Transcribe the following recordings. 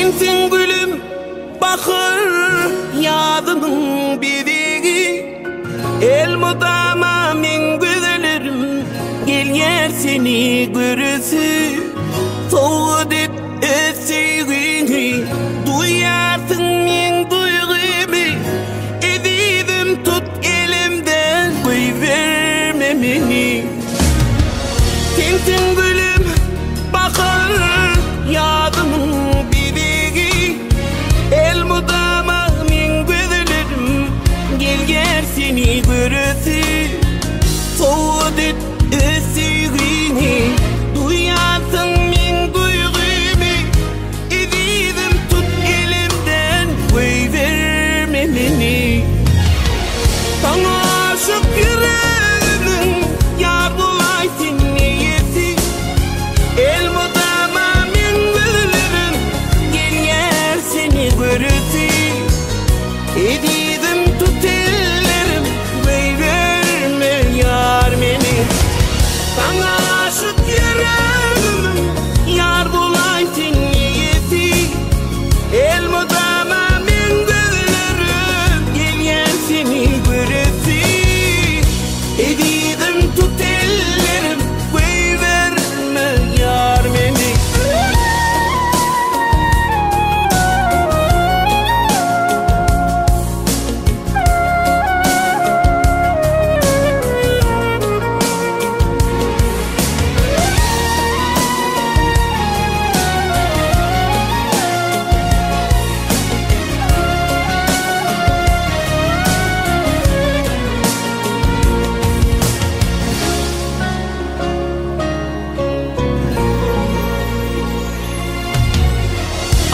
Sensiň gülüm bahar ýazymyň bezegi Elmydama meň gözlerim gelýär seni göresi Sowgat et öz söýgiňi duýarsyň meň duýgymy Ezizim tut elimden goýberme meni Sensiň gülüm bahar ýazymyň bezegi Elmydama meň gözlerim gelýär seni göresi Sowgat et öz söýgiňi duýarsyň meň duýgymy Ezizim tut elimden goýberme meni Saňa aşyk ýüregimiň ýar bolaý sen eýesi Elmydama meň gözlerim gelýär seni göresi Ezizim tut ellerim goýberme ýar meni Saňa aşyk ýüregimiň ýar bolaý sen eýesi Elmydama meň gözlerim gelýär seni göresi Ezizim tut ellerim goýberme ýar meni.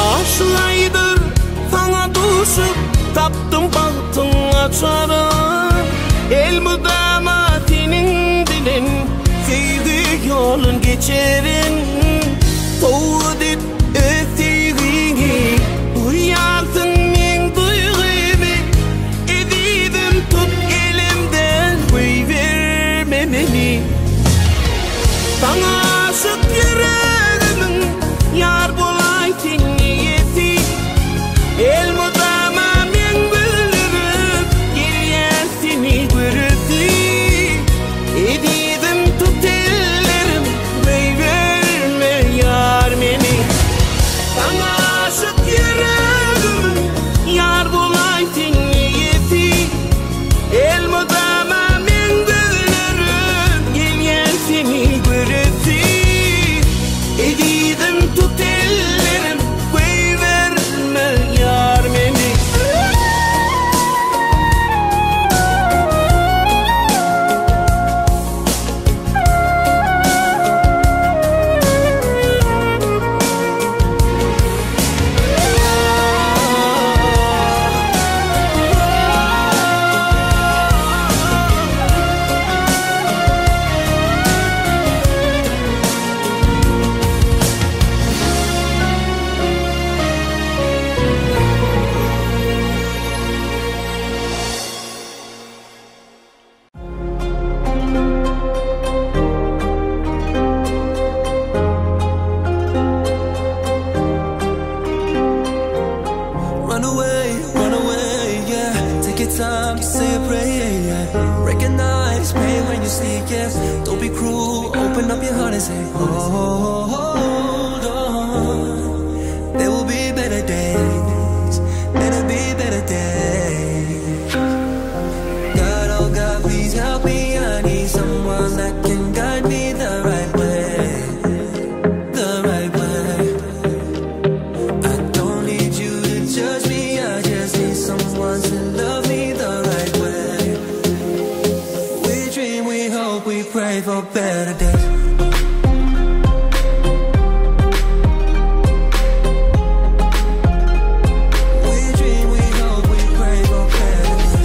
Aşylaýdyr saňa duşup tapdym bagtyň açaryn Elmydama seniň bilen söýgi ýolun geçerin Sowgat et öz söýgiňi duýarsyň meň duýgymy Ezizim tut elimden goýberme meni Saňa aşyk ýüregimiň ýar bolaý sen eýesi Elmydama meň gözlerim gelýär seni göresi Ezizim tut ellerim goýberme ýar meni Saňa aşyk ýüregimiň ýar bolaý sen eýesi Elmydama meň gözlerim gelýär seni göresi Ezizim tut ellerim goýberme ýar meni. Run away, run away, yeah. Take your time to say a prayer, yeah. Recognize pain when you see it, yeah. Don't be cruel, open up your heart and say, oh, hold on. There will be better days, better be better days. God, oh God, please help me. I need someone that can guide me the right way, the right way. I don't need you to judge me. I just need someone to love me the right way. We dream, we hope, we pray for better days. We dream, we hope, we pray for better days.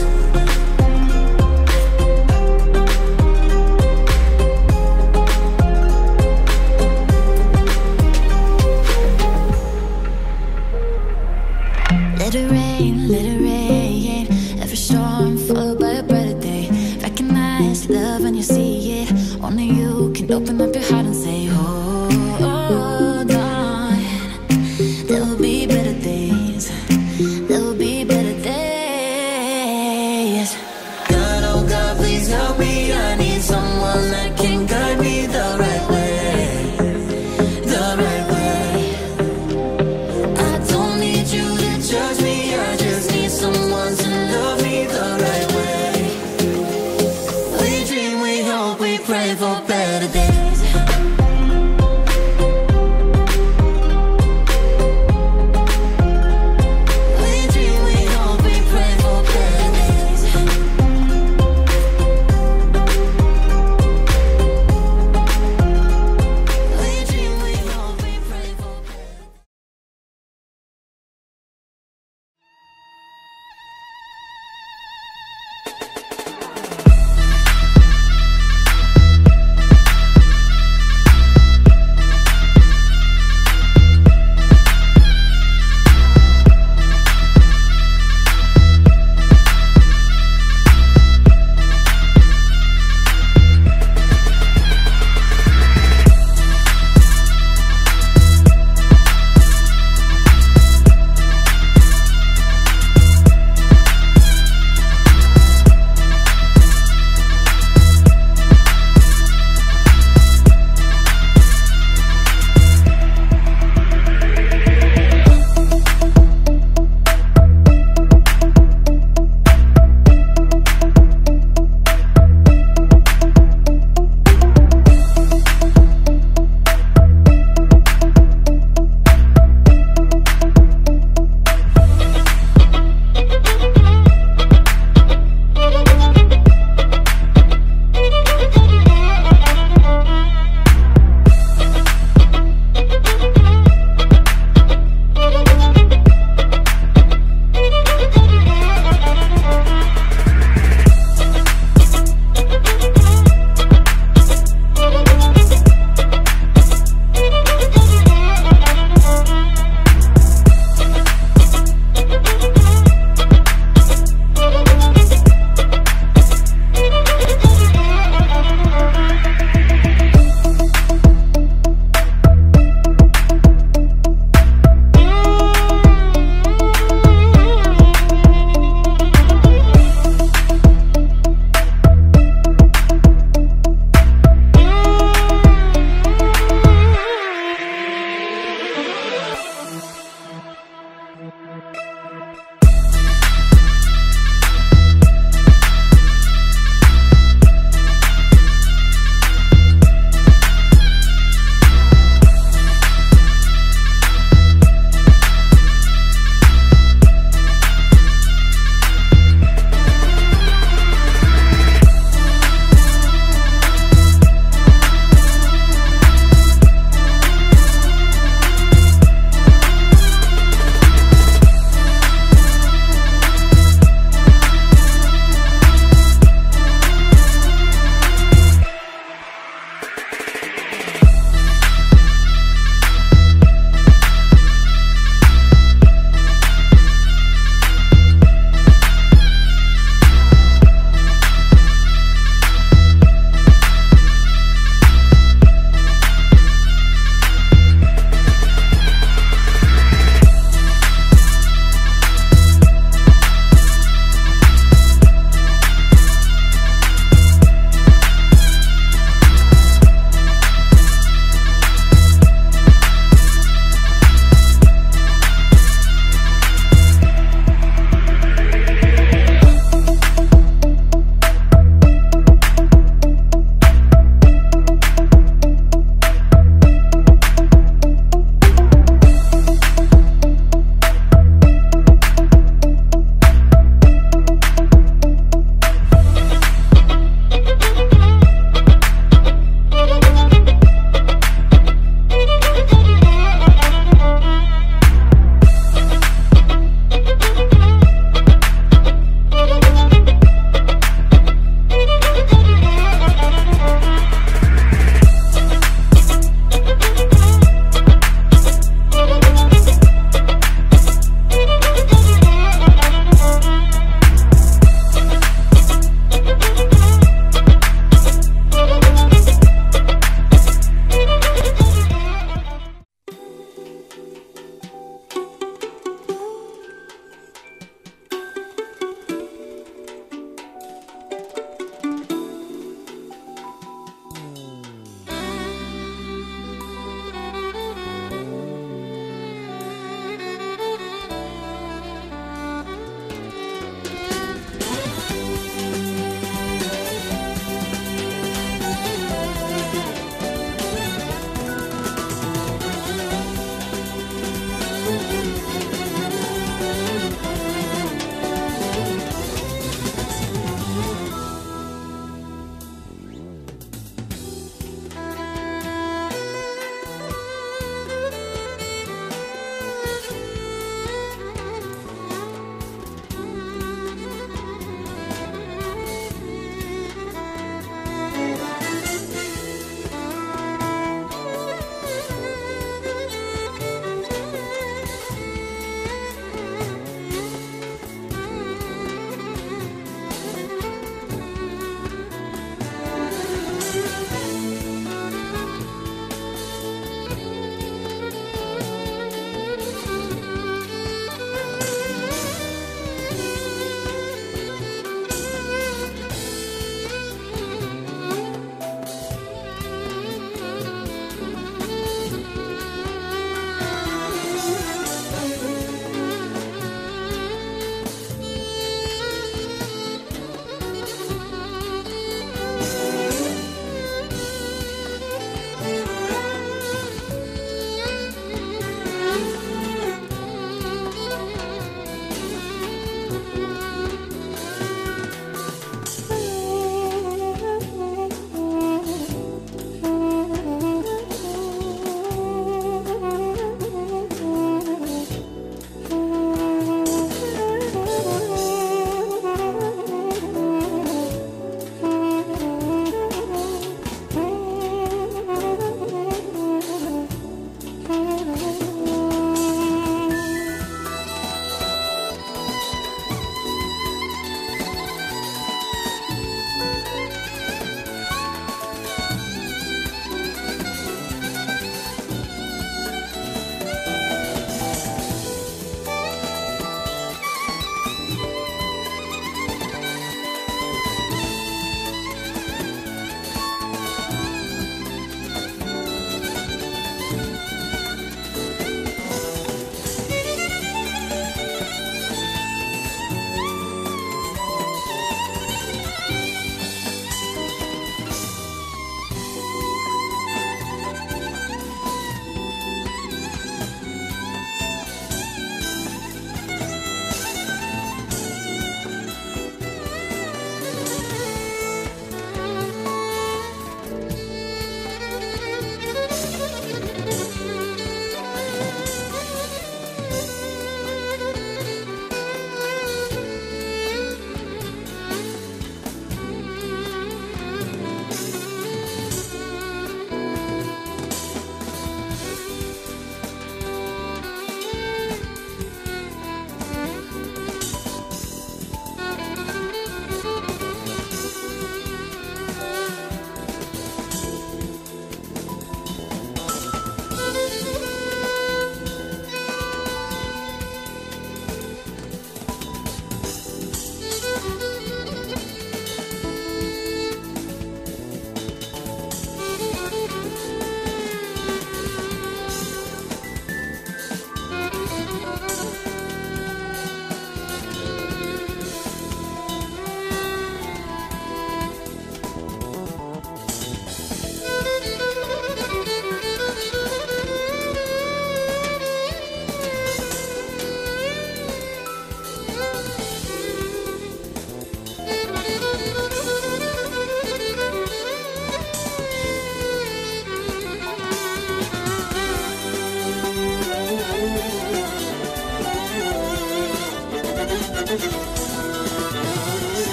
Let it rain, let it rain. Every storm followed by a brighter day. Recognize love when you see it. Only you can open up your heart and say, hold on. There will be better. days. There will be better days. God, oh God, please help me. I need someone that can guide me the right way, the right way. I don't need you to judge me. I just need someone to love me the right way. We dream, we hope, we pray for better days. We dream, we hope, we pray for better days. We dream, we hope, we pray for better.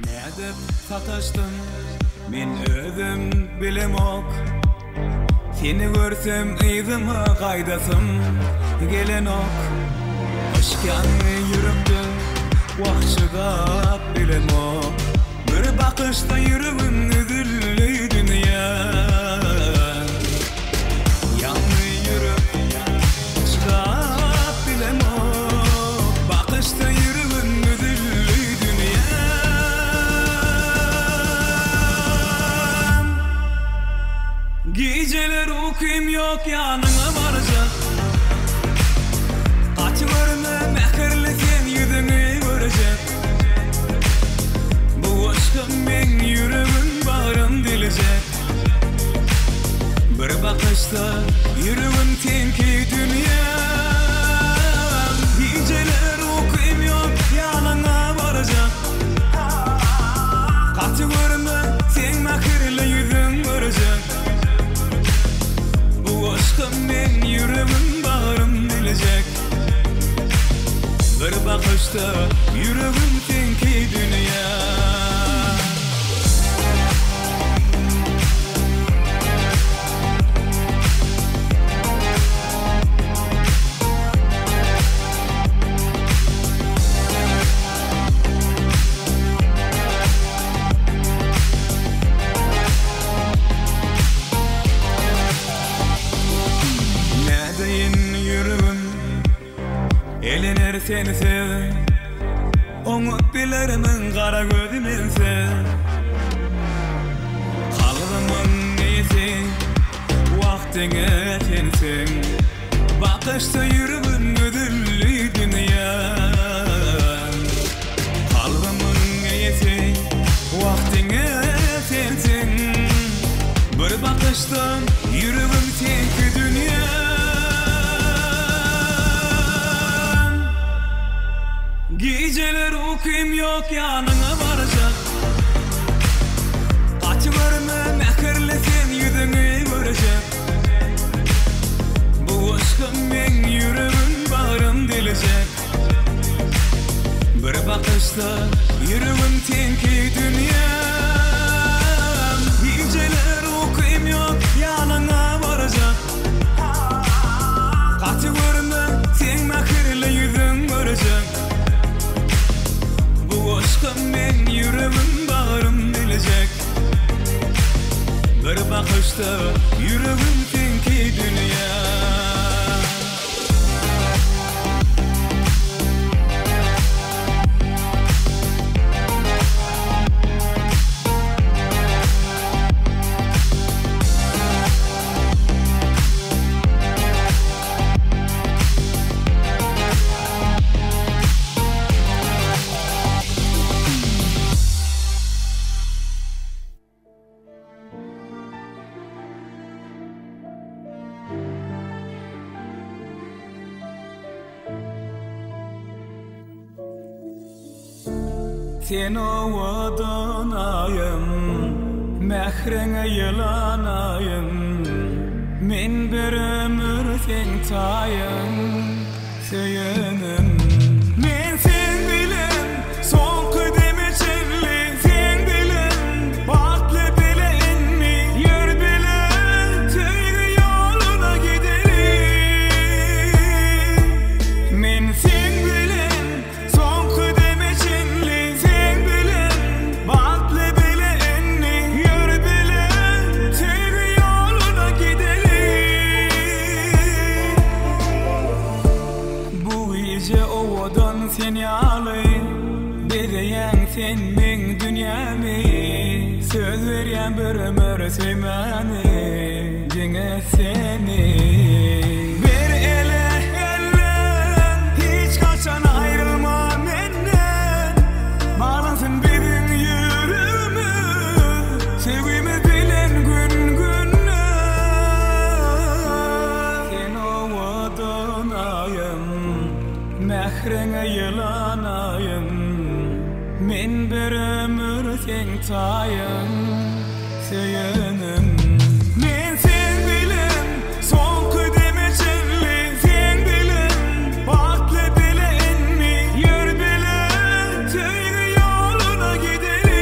Nädip sataşdym men özüm bilemok Seni görsem yzyma gaýdasym gelenok Yşk ýandy ýürekde wah çydap bilemok Bir bakyşda ýüregim üzüldi dünýä Ýandy ýürek Çydap bilemok Bakyşda ýüregim üzüldi dünýäm Gijeler ukym ýok ýanyňa barjak Gaty görme mähirli seň ýüzüňi görjek Bu yşkym meň ýüregim bagrym diljek Bir bakyşda ýüregim seňki dünýäm Gijeler ukym ýok ýanyňa barjak Gaty görme seň mähirli ýüzüň görjek Bu yşkym meň ýüregim bagrym diljek Bir bakyşda ýüregim seňki dünýäm. Nädeýin ýüregim Elener sensiz Oňat bilermiň gara gözi mensiz Kalbymyň eýesi Wah diňe sensiň Bakyşda ýüregim üzüldi dünýäm Kalbymyň eýesi Wah diňe sensiň Bir bakyşda ýüregim seňki dünýäm Gijeler ukym ýok ýanyňa barjak Gaty görme mähirli seň ýüzüňi görjek Bu yşkym meň ýüregim bagrym diljek Bir bakyşda ýüregim seňki dünýäm Gijeler ukym ýok ýanyňa barjak Gaty görme seň mähirli ýüzüň görjek Bu yşkym meň ýüregim bagrym diljek Bir bakyşda ýüregim seňki dünýäm. Sen owadan aýym, mähriňe ýylanaýyn, Men bir ömür seň taýyň, söýenim. Men seň bilen soňky deme çenli, Seň bilen bagtly bile indi, Ýör bile söýgi ýoluna gideli. Men seň bilen Soňky deme çenli seň bilen Bagtly bile indi Ýör bile Söýgi ýoluna gideli Bu gije owadan sen ýaly Bezeýäň sen meň dünýämi Söz berýän bir ömür söýmäni Diňe seni Bir ele elden Hiç haçan aýrylma menden Baglansyn biziň ýüregimiz Söýgimiz bilen gün-günden Sen owadan aýym Mähriňe ýylanaýyn Men bir ömür seň taýyň Söýenim. Men seň bilen soňky deme çenli Seň bilen bagtly bile indi Ýör bile söýgi ýoluna gideli.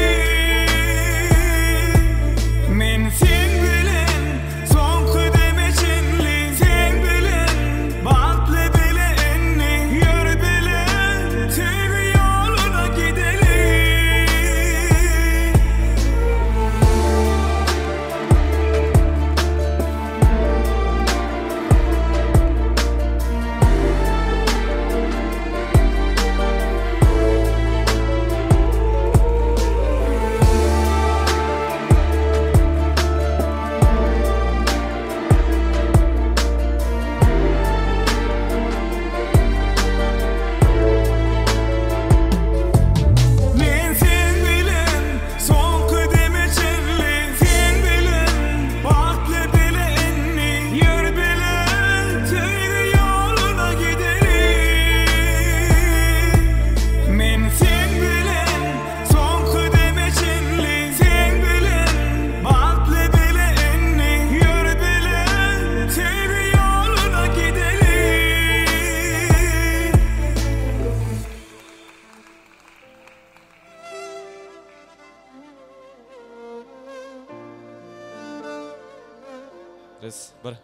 Res, bir.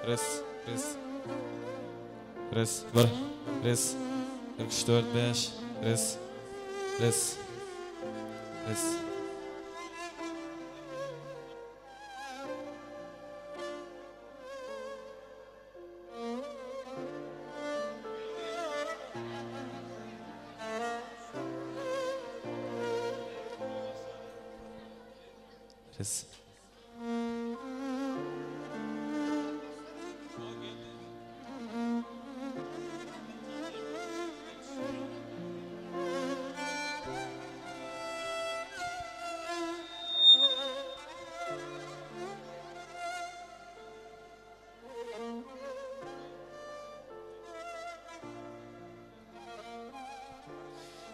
Res, res. Res, bir. Res. Üç, dört, beş. Res. Res. Res. Res.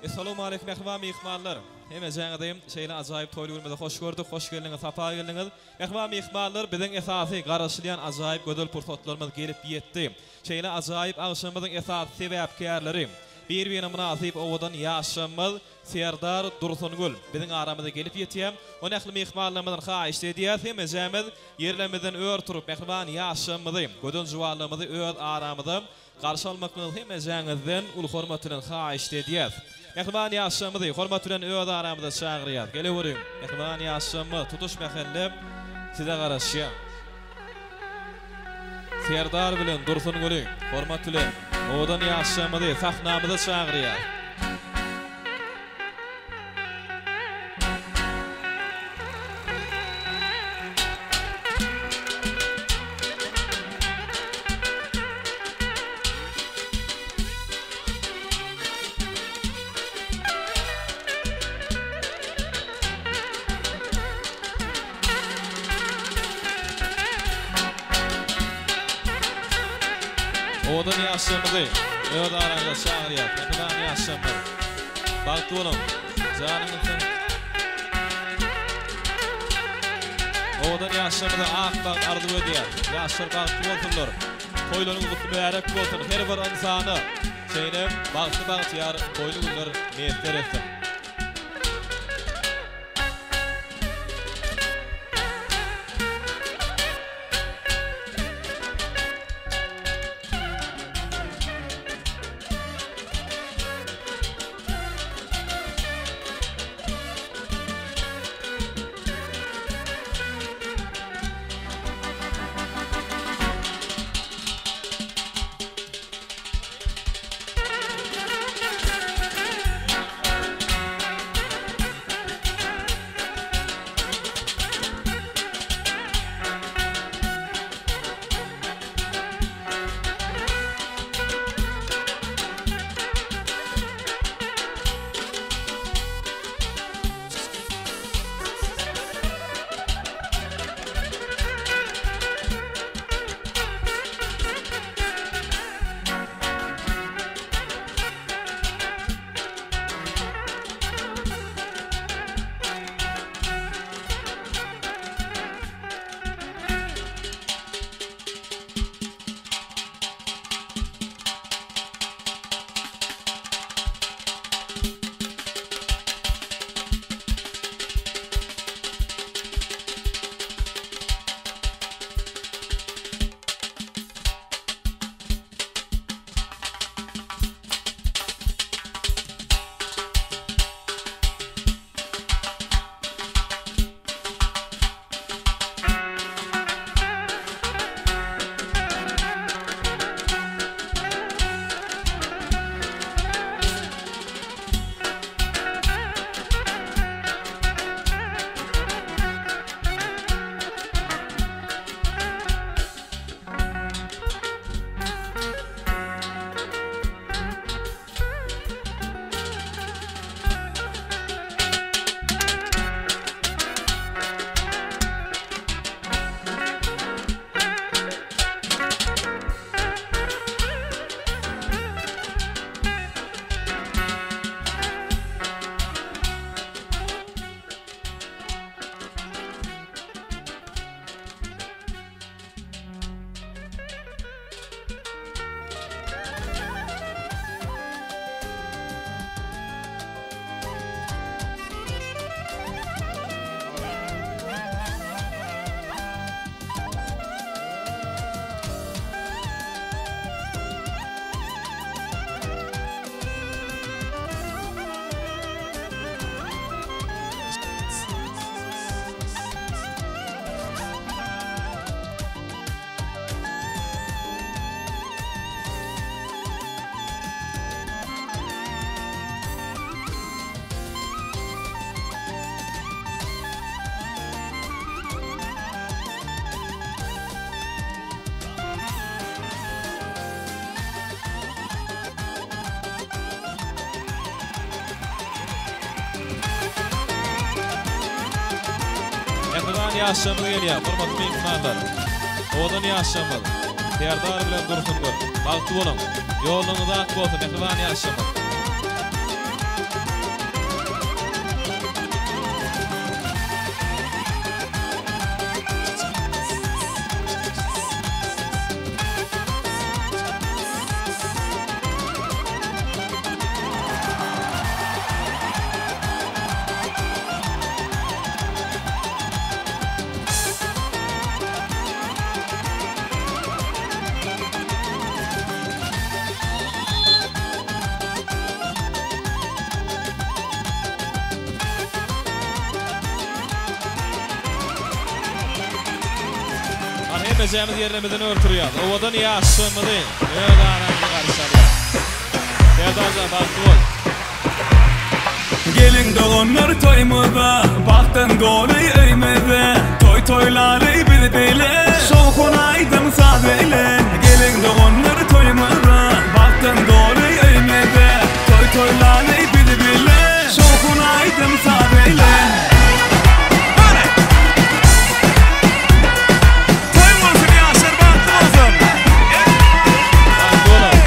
Essalawmaleýkum mähriban myhmanlar! Hemejäňizi şeýle ajaýyp toýly günümizde hoş gördük, hoş geldiňiz, sapa geldiňiz. Mähriban myhmanlar, biziň esasy garaşylýan ajaýyp gözel pursatlarymyz gelip ýetdi. Şeýle ajaýyp agşamymyzyň esasy sebäpkärleri, bir-birine mynasyp owadan ýaşlarymyz Serdar Dursungül biziň aramyza gelip ýetýär. Ony ähli myhmanlarymyzdan haýyşt edýäs, hemejämiz ýerlerimizden ör turup, mähriban ýaşlarymyzy, gözel juwanlarymyzy öz aramyza Garşy almaklygyňyzy hemmejäňizden uly hormat bilen haýyşt edýäs. Mähriban ýaşlarymyzy hormat bilen öz aramyza çagyrýas. Geleweriň, mähriban ýaşlarymyz, tutuş mähelle size garaşýar. Serdar bilen Dursunguly hormat bilen owadan ýaşlarymyzy sahnamyza çagyrýas. Owadan ýaşlarymyzy öz araňyza çagyrýas. Mähriban ýaşlarymyz, bagtly boluň, janyňyz sag. Owadan ýaşlarymyza ak bagt arzuw edýäs. Ýaşlar bagtly bolsunlar. Toýlaryňyz gutly mübärek bolsun. Her bir ynsana şeýle bagtly-bagtyýar toýly günler miýesser etsin. ýaşlarymyz gelýär, hormatly myhmanlar. Owadan ýaşlarymyz, Serdar bilen Dursun gül. Bagtly boluň! Ýoluňyz ak bolsun, mähriban ýaşlarymyz! Hany hemmejämiz ýerlerimizden ör turýas. Owadan ýaşlygymyzy öz aramyzda garşy alýas. Serdarjan bagtly bol. Geliň doganlar toýumyza, Bagtdan doly öýmüze, Toý toýlaly biz bile, Şowhun aýdym saz bile. Geliň doganlar toýumyza, Bagtdan doly öýmüze, Toý toýlaly biz bile, Şowhun aýdym saz bile. Hany! Toý bolsun ýaşlar bagtly bolsun! Bagtly boluň.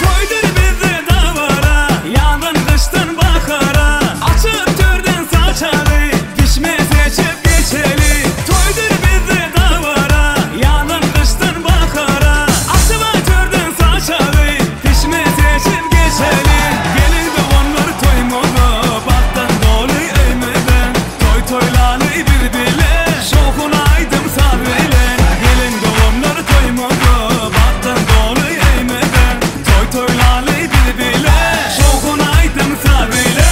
Toýdur bizde dabara, Ýazdan gyşdan bahara, Açyp törden saçagy, Pişme seçip geçeli. Toýdur bizde dabara, Ýazdan gyşdan bahara, Açyp törden saçagy, Pişme seçip geçeli. Geliň doganlar toýumyza, Bagtdan doly öýmüze, Toý toýlaly biz bile, Şowhun aýdym saz bile. Geliň doganlar toýumyza, Bagtdan doly öýmüze, Toý toýlaly biz bile, Şowhun aýdym saz bile.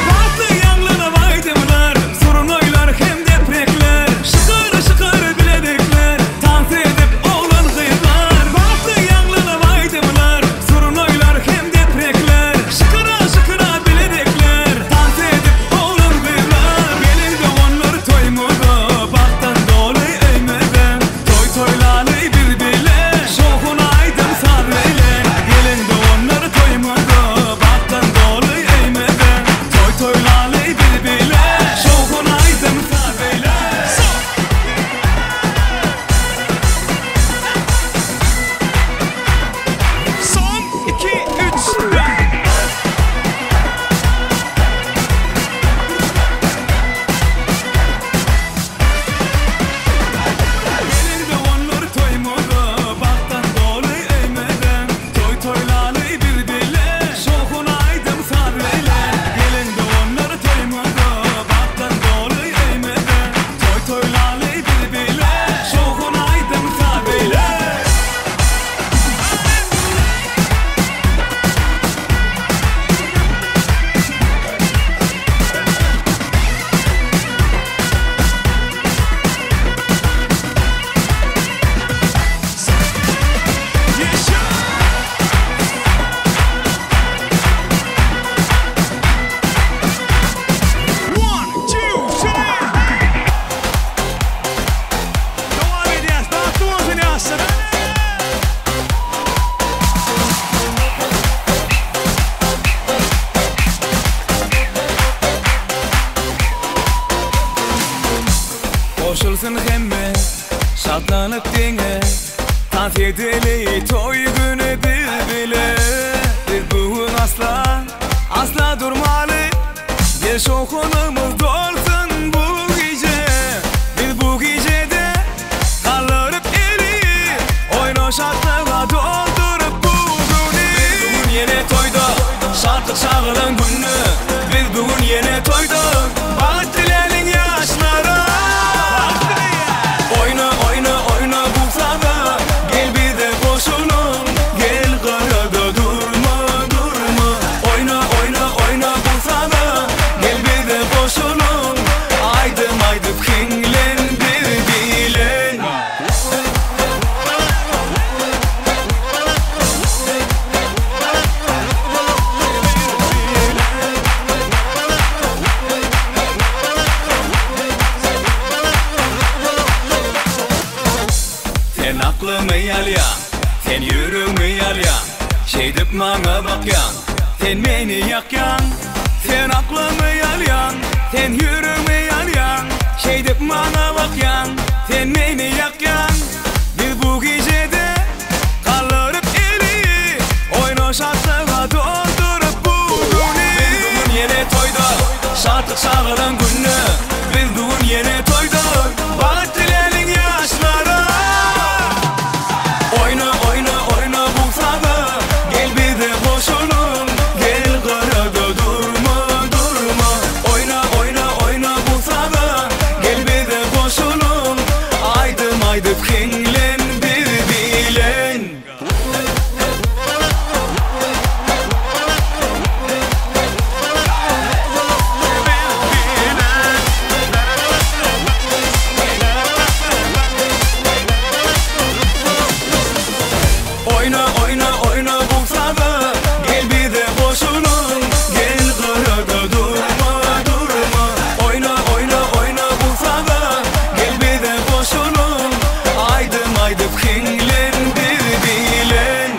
Bagtly ýaňlanyp aýdymlar, Surnaýlar hem deprekler, Şykyr-şykyr bilezikler, Tans edip oglan-gyzlar. Bagtly ýaňlanyp aýdymlar, Surnaýlar hem deprekler, Şykyra-şykyra bilezikler, Tans edip oglan-gyzlar. Geliň doganlar toýumyza, Bagtdan doly öýmüze, Toý toýlaly biz bile, Şowhun aýdym saz bile. Geliň doganlar toýumyza, Bagtdan doly öýmüze, Toý toýlaly biz bile, Şowhun aýdym saz bile. Son, iki, üç, dört. Geliň doganlar toýumyza, Bagtdan doly öýmüze, Toý toýlaly biz bile, Şowhun aýdym saz bile. Geliň doganlar toýumyza, Bagtdan doly öýmüze, Toý toýlaly biz bile, Şowhun aýdym saz bile. Yaşa! One, two, three. Dowam edýäs. Bagtly bolsun ýaşlar. Goşulsyn hemme şatlanyp deňe Tans edeli toý güni biz bile Biz bu gün asla asla durmaly Gel şowhunymyz dolsun bu gije Biz bu gijede galdyryp eli Oýna şatlyga dolduryp bu güni Biz bu gün ýene toýda Şatlyk şagalaň güni Biz bu gün ýene toýda Bagt diläliň ýaşlara Oýna oýna oýna bu saza Gel bize goşulyň Gel gyrada durma durma Oýna oýna oýna bu saza Gel bize goşulyň Aýdym Sen aklymy alýaň, sen ýüregmi alýaň, Şeýdip maňa bakýaň, sen meni ýakýaň. Sen aklymy alýaň, sen ýüregmi alýaň, Şeýdip maňa bakýaň, sen meni ýakýaň. Biz bu gijede galdyryp eli, Oýna şatlyga dolduryp bu güni. Biz bu gün ýene toýda, şatlyk şagalaň günde, Biz bu gün ýene toýda, bagt diläliň ýaşlara. Oýna, oýna, oýna bu saza, Gel bize goşulyň, gel gyrada durma, durma. Oýna, oýna, oýna bu saza, Gel bize goşulyň, aýdym aýdyp hiňlen biz bilen. Oýna oýna oýna bu saza Gel bize goşulyň Gel gyrada durma durma Oýna oýna oýna bu saza Gel bize goşulyň Aýdym aýdyp hiňlen biz bilen.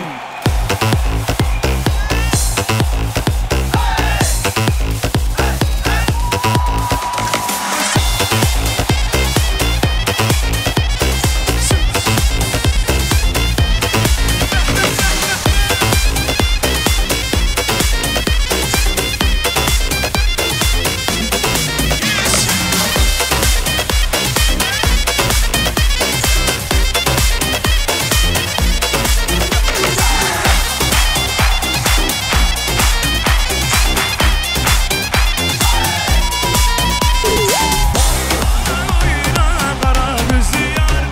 Oýna gara gözli ýar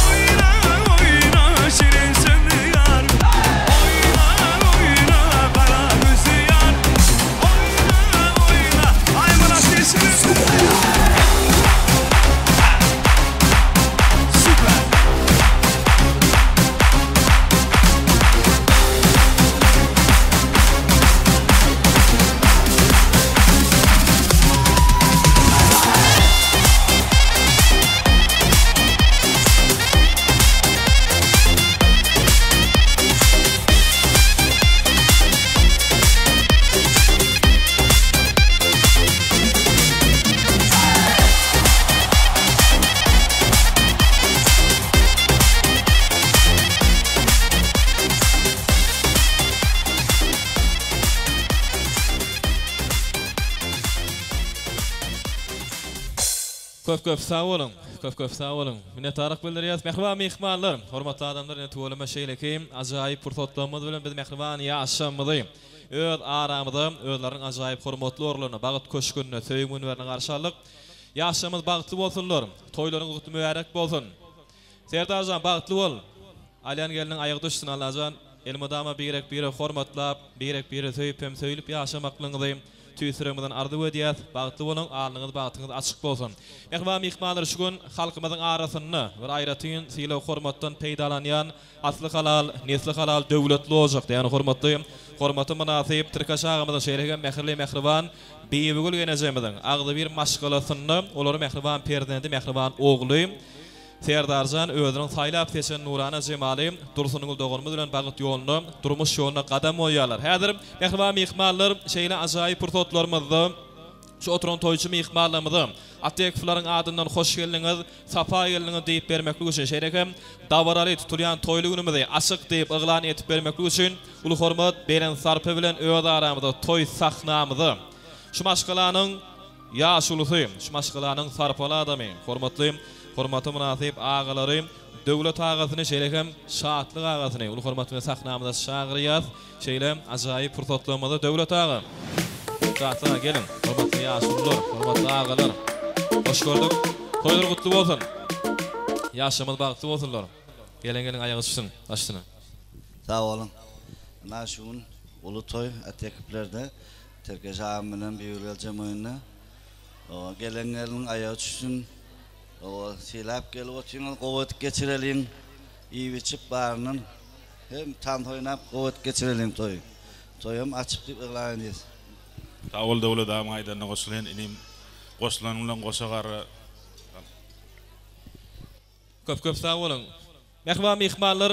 Oýna oýna şirin sözli ýar Oýna oýna gara gözli ýar Oýna oýna Aý myrat gelşiňe Süper. Köp köp sag boluň. Köp köp sag boluň. Minnetdarlyk bildirýäs. Mähriban myhmanlar, hormatly adamlar ine tüweleme şeýleki ajaýyp pursatlarymyz bilen biz mähriban ýaşamyzy öz aramyza özleriniň ajaýyp hormatly orunlarynda Bagt köşgünde söýgi münberinde garşy aldyk. Ýaşlarymyz bagtly bolsunlar. Toýlaryňyz gutly mübärek bolsun. Serdarjan bagtly bol. Alýan gelniň aýagy düşsün Allajan elmydama birek biregi hormatlap, birek biregi söýüp hem söýülip ýaşamaklygyňyzy tüýs ýüregimizden arzuw edýäs. Bagtly boluň, alnyňyz bagtyňyz açyk bolsun. Mähriban myhmanlar şu gün halkymyzyň arasynda bir aýratyn sylag hormatdan peýdalanýan Asly halal, nesli halal döwletli ojak diýen hormatly hormata mynasyp Tirkeş agamyzyň şeýle hem mähirli mähriban Bibigül genejemiziň agzybir maşgalasynda olary mähriban perzendi mähriban ogly Serdarjan özüniň saýlap seçen nurana jemaly Dursuнгül doganymyz bilen bagyt ýolunda durmuş ýoluna gadam goýýarlar. Häzir mähriban myhmanlar şeýle ajaýyp pursatlarymyzda şu oturan toýçy myhmanlarymyza Atekowlaryň adyndan hoş geldiňiz, sapa geldiňiz diýip bermeklik üçin, şeýle hem dabaraly tutulýan toýly günümizi açyk diýip yglan edip bermeklik üçin uly hormat, belent sarpa bilen öz aramyzda toý sahnamyza şu maşgalanyň ýaşulusy, şu maşgalanyň sarpaly adamy, hormatly, hormata mynasyp agalary Döwlet agasyny, şeýle hem Şatlyk agasyny uly hormat bilen sahnamyza çagyrýas. Şeýle ajaýyp pursatlarymyzda Döwlet aga, Şatlyk aga geliň, hormatly ýaşulular, hormatly agalar. Hoş gördük. Toýlar gutly bolsun. Ýaşlarymyz bagtly bolsunlar. Gelen gelin aýagy düşsün başyna. Sag boluň. Ynha şu gün uly toý Atekiplerde Tirkeş agam bilen Bibigül geljegiň öýünde. Gelen gelin aýagy düşsün. Hawa, sylap gelip otyňyz, gowy edip geçireliň. Iýip-içip baryndan hem tans oýnap gowy edip geçireliň toýy. Toýam açyk diýip yglan edýäs. Sag bol Döwlet agaň aýdanyna goşulaýyn inim goşulanyň bilen goşa garra. Köp köp sag boluň. Mähriban myhmanlar,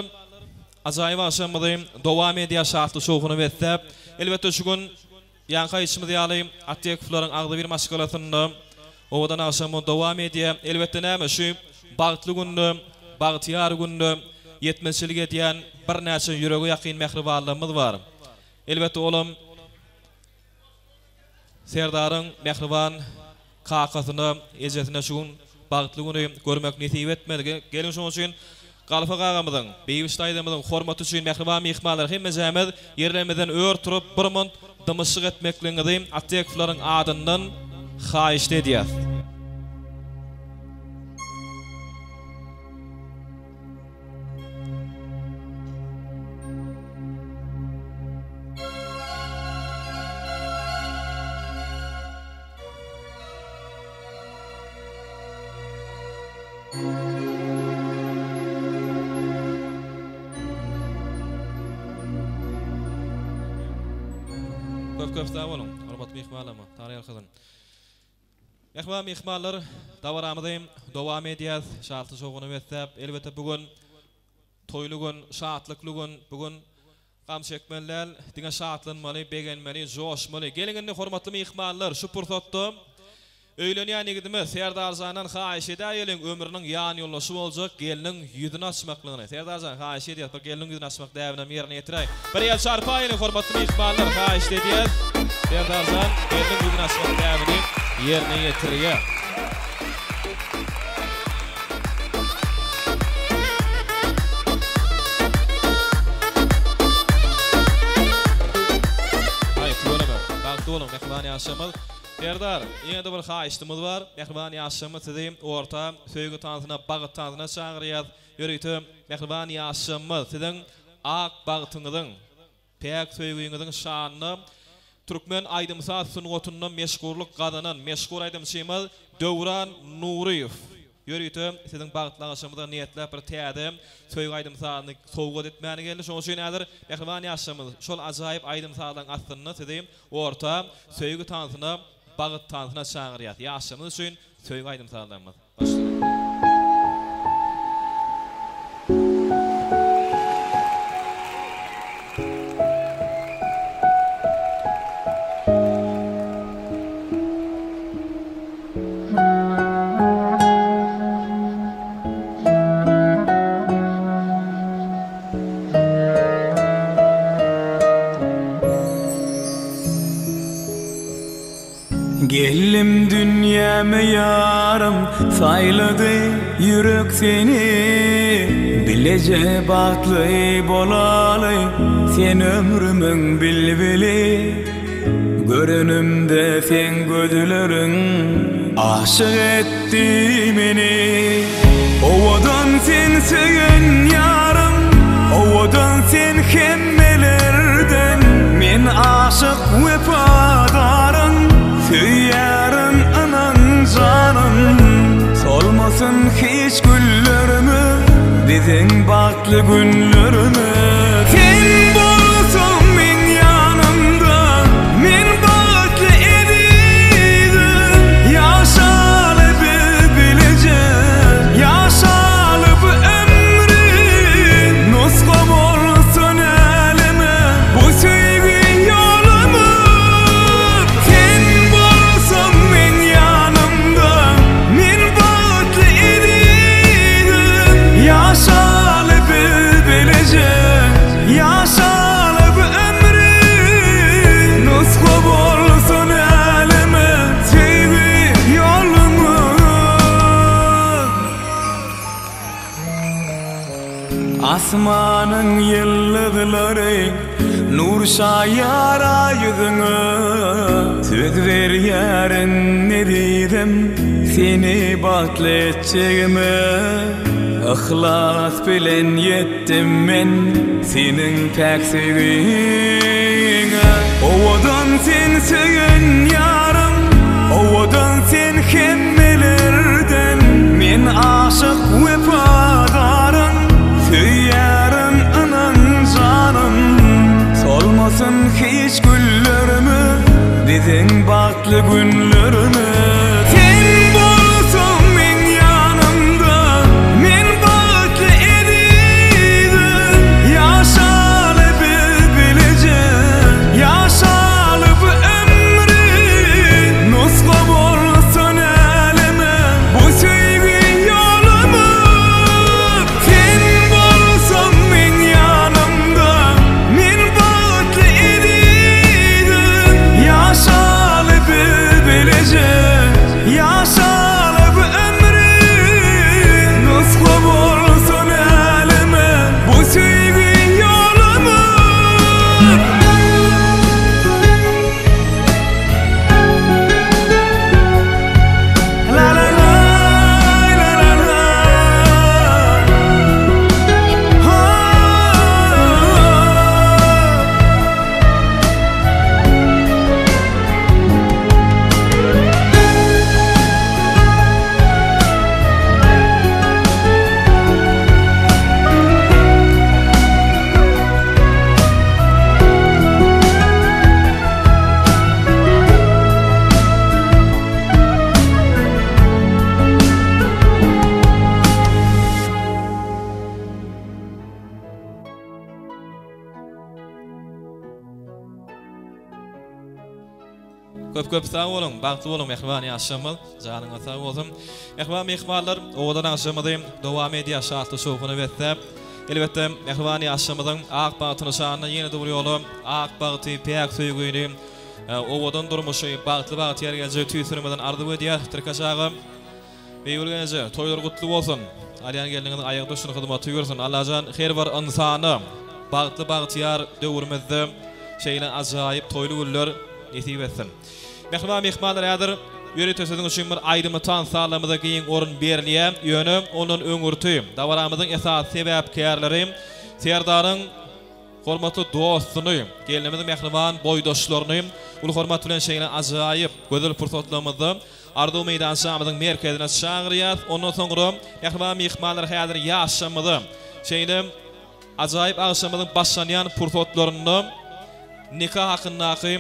ajaýyp agşamymyzy dowam edýär şatly şowhuna besläp. Elbetde şu gün ýaňky aýdyşymyz ýaly Atdekowlaryň agzybir maşgalasynda owadan agşamymyz dowam edýär. Elbetde näme şu bagtly günde, bagtyýar günde ýetmezçilik edýän birnäçe ýürege ýakyn mähribanlarymyz bar. Elbetde olam Serdaryň mähriban kakasyna, ejesine şu gün bagtly güni görmek nesip etmedi. Geliň şonuň üçin Galpak agamyzyň, Beýbiş daýzamyzyň hormaty üçin mähriban myhmanlar hemmejämiz ýerlerimizden ör turup bir munt dymyşlyk etmekligiňizi Atdekowlaryň adyndan haýyşt edýäs. Köp köp sag boluň, hormatly myhmanlarymyz, Taňry ýalkasyn. Mähriban myhmanlar, dabaramyzy dowam edýäs, şatly şowhuna besläp. Elbetde bu gün toýly gün, şatlykly gün. Bu gün gam çekmeli däl, diňe şatlanmaly, begenmeli, joşmaly. Geliň indi hormatly myhmanlar, şu pursatda öýlenýän ýigidimiz Serdarjandan haýyş edäýeliň ömrüniň ýanýoldaşy boljak gelniň ýüzüni açmaklygyny. Serdarjan, haýyş edýäs, bir gelniň ýüzüni açmak däbinem ýerine ýetiräý. Bir el çarpaýylyň hormatly myhmanlar, haýyşt edýäs. Serdarjan gelniň ýüzüni açmak däbini ýerine ýetirýär. Aý, tüweleme. Bagtly boluň, mähriban ýaşlarymyz. Serdar, ýene-de bir haýyştymyz bar. Mähriban ýaşlarymyz sizi orta söýgi tansyna, bagt tansyna çagyrýas. Ýörite mähriban ýaşlarymyz siziň ak bagtyňyzyň, päk söýgiňiziň şanyna türkmen aýdym-saz sungatynda meşhurlyk gazanan meşhur aýdymçymyz Döwran Nuryýew ýörite siziň bagtly agşamyňyza niýetläp bir täze söýgi aýdym-sazyny sowgat etmäne geldi. Şonuň üçin häzir mähriban ýaşlarymyz şol ajaýyp aýdym-sazlaryň astynda sizi orta söýgi tansyna, bagt tansyna çagyrýas. Ýaşlarymyz üçin söýgi aýdym-sazlarymyz. Başlaly. Geldim dünýäme ýarym saýlady ýürek seni Bileje bagtly bolaly sen ömrümiň bilbili Görenimde seň gözleriň aşyk etdi meni Owadan sen söýen ýarym owadan sen hemmelerden Men aşyk wepadaryn söýýärin ynan janym Solmasyn hiç güllerimiz biziň bagtly günlerimiz Sen bolsaň meň ýanymda men bagtly ezizim Ýaşaly biz bileje ýaşaly bu ömri Nusga bolsun äleme bu söýgi ýolumyz Sen bolsaň meň ýanymda men bagtly ezizim Ýaşaly biz bileje ýaşaly bu ömri Nusga bolsun äleme söýgi ýolumyz. Asmanyň ýyldyzlary nur şaýar ýüzüňe Söz berýärin ezizim seni bagtly etjegime Yhlas bilen ýetdim men seniň päk söýgiňe Owadan sen söýen ýarym owadan sen hemmelerden Men aşyk wepadaryn söýýärin ynan janym Solmasyn hiç güllerimiz biziň bagtly günlerimiz Sen bolsaň meň ýanymda men bagtly ezizim. Köp köp sag boluň, bagtly boluň mähriban ýaşlarymyz. Janyňyz sag bolsun. Mähriban myhmanlar, owadan agşamymyzy dowam edýär şatlyk şowhuna besläp. Elbetde, mähriban ýaşlarymyzyň ak bagty nyşanyna ýene-de bir ýola ak bagty, päk söýgini, owadan durmuşy, bagtly bagtyýar geljegi tüýs ýüregimizden arzuw edýäs. Tirkeş aga, Beýgül gelneje, toýlar gutly bolsun! Alýan gelniňiziň aýagy düşsün, hyzmaty ýürsün! Allajan her bir ynsana bagtly bagtyýar döwrümizde şeýle ajaýyp toýly günler nesip etsin! Mähriban myhmanlar häzir ýörite siziň üçin bir aýdymly tans sazlarymyza giň orun berilýär. Ýöne ondan öňürti dabaramyzyň esasy sebäpkärleri Serdaryň hormatly dostuny, gelnimiziň mähriban boýdaşlaryny uly hormat bilen şeýle ajaýyp gözel pursatlarymyzda Arzuw meýdançamyzyň merkezine çagyrýas. Ondan soňra mähriban myhmanlar häzir ýaşamyza şeýle ajaýyp agşamymyzyň başlanýan pursatlarynda nika hakyndaky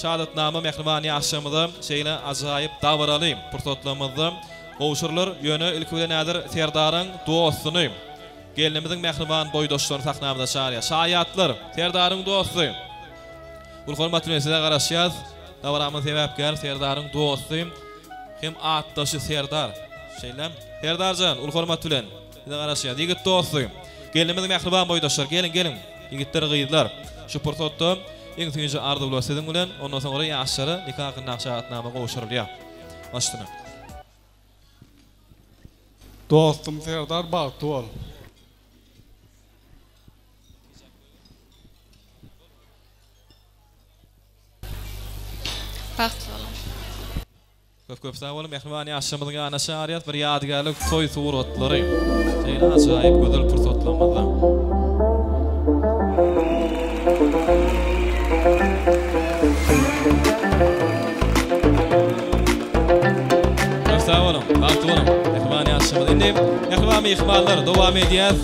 şahadatnama mähriban ýaşamyza şeýle ajaýyp dabaraly pursatlarymyzda gowşurylar. Ýöne ilki bilen häzir Serdaryň dostuny, gelnimiziň mähriban boýdaşlaryny sahnamyza çagyrýas. Şaýatlar, Serdaryň dosty! Uly hormat bilen size garaşýas. Dabaramyň sebäpkäri Serdaryň dosty hem atdaşy Serdar. Şeýlemi? Serdarjan, uly hormat bilen size garaşýas. Ýigit dosty, gelnimiziň mähriban boýdaşlary, geliň, geliň, ýigitler, gyzlar. Şu pursatda iň süýji arzuwlar siziň bilen, ondan soňra ýaşlara nika hakyndaky şahadatnama gowşurylýar. Baş üstüne. Dostum Serdar bagtly bol. Bagtly boluň. Köp köp sag boluň mähriban ýaşlarymyzyň ýanyna çagyrýas bir ýadygärlik toý suratlary şeýle ajaýyp gözel pursatlarymyzda. Köp sag boluň bagtly boluň mähriban ýaşlarymyz indi mähriban myhmanlar dowam edýäs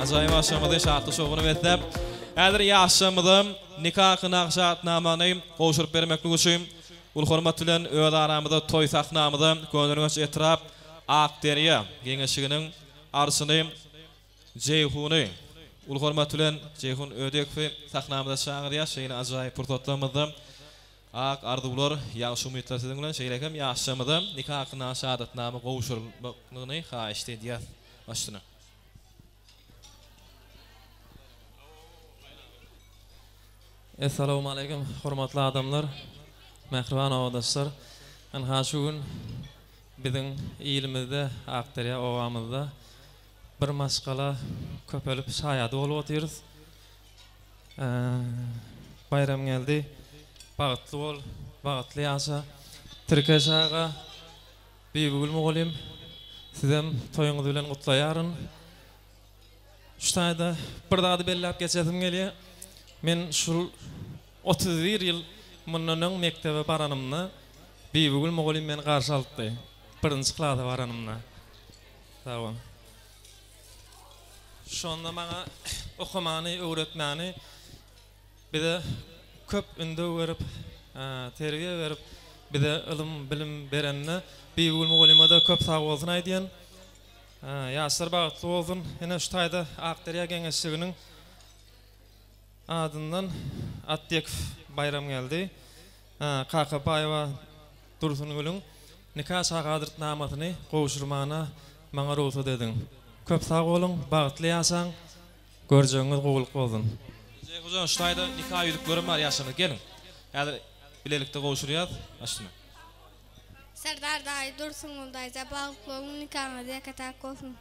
ajaýyp agşamymyzy şatlyk şowhuna besläp häzir ýaşlarymyza Nika hakyndaky şahatnamany gowşuryp bermeklik üçin uly hormat bilen öz aramyzda toý sahnamyza Köneürgenç etrap Akderýa geňeşiginiň arçyny Jeýhuny uly hormat bilen Jeýhun Ödekowy sahnamyza çagyrýas. Şeýle ajaýyp pursatlarymyzda ak arzuwlar, ýagşy umytlar siziň bilen. Şeýle hem ýaşlarymyza nika hakyndaky şahadatnama gowşurylmaklygyny haýyşt edýäs. Baş üstüne. Essalawmaleýkim hormatly adamlar, mähriban obadaşlar. Ynha şu gün biziň ilimizde Akderýa obamyzda bir maşgala köpelip şaýady bolup otyrys. Baýramgeldi bagtly bol, bagtly ýaşa. Tirkeş aga, Bibigül mugallym sizem toýuňyz bilen gutlaýaryn. Şu taýda bir zady belläp geçesim gelýär. Men şul 31 ýyl mundan öň mekdebe baranymda Bibigül mugallym meni garşy alypdy. Birinji klasa baranymda. Sag boluň. Şonda maňa okamany öwretmäni Bize köp ündew berip, terbiýe berip, bize ylym, bilim berenine Bibigül mugallyma-da köp sagbolsun aýdýan. Ýaşlar bagtly bolsun. Ine şu taýda Akderýa geňeşliginiň adyndan Atdyýekow Baýramgeldi, Kakabaýewa Dursungülüň nika şahadatnamasyny gowşurmana maňa rugsat ediň. Köp sag boluň, bagtly ýaşaň! Görjegiňiz gowulyk bolsun. Jeýhujan şu taýda nika ýüzüklerim bar ýaşlarymyz geliň. Häzir bilelikde gowşurýas. Başyna. Serdar daýy Dursungül daýza bagtly boluň nikaňyz ýeke täk bolsun.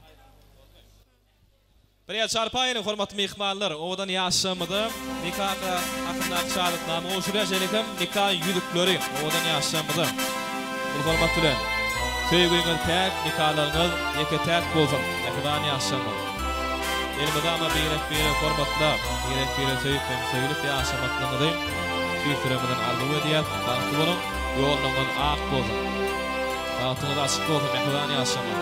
Bir el çarpaýyň hormatly myhmanlar owadan ýaşlarymyza nika hakyndaky şahadatnama gowşurýar şeýle hem nika ýüzükleri owadan ýaşlarymyza uly hormat bilen söýgüňiz päk nikalaryňyz ýeke täk bolsun mähriban ýaşlarymyz. Elmydama birek-biregi hormatlap, birek-biregi söýüp hem söýlüp ýaşamaklygyňyzy tüýs ýüregimizden arzuw edýäs. Bagtly boluň, ýollaryňyz ak bolsun! Bagtyňyz açyk bolsun, mähriban ýaşlarymyz!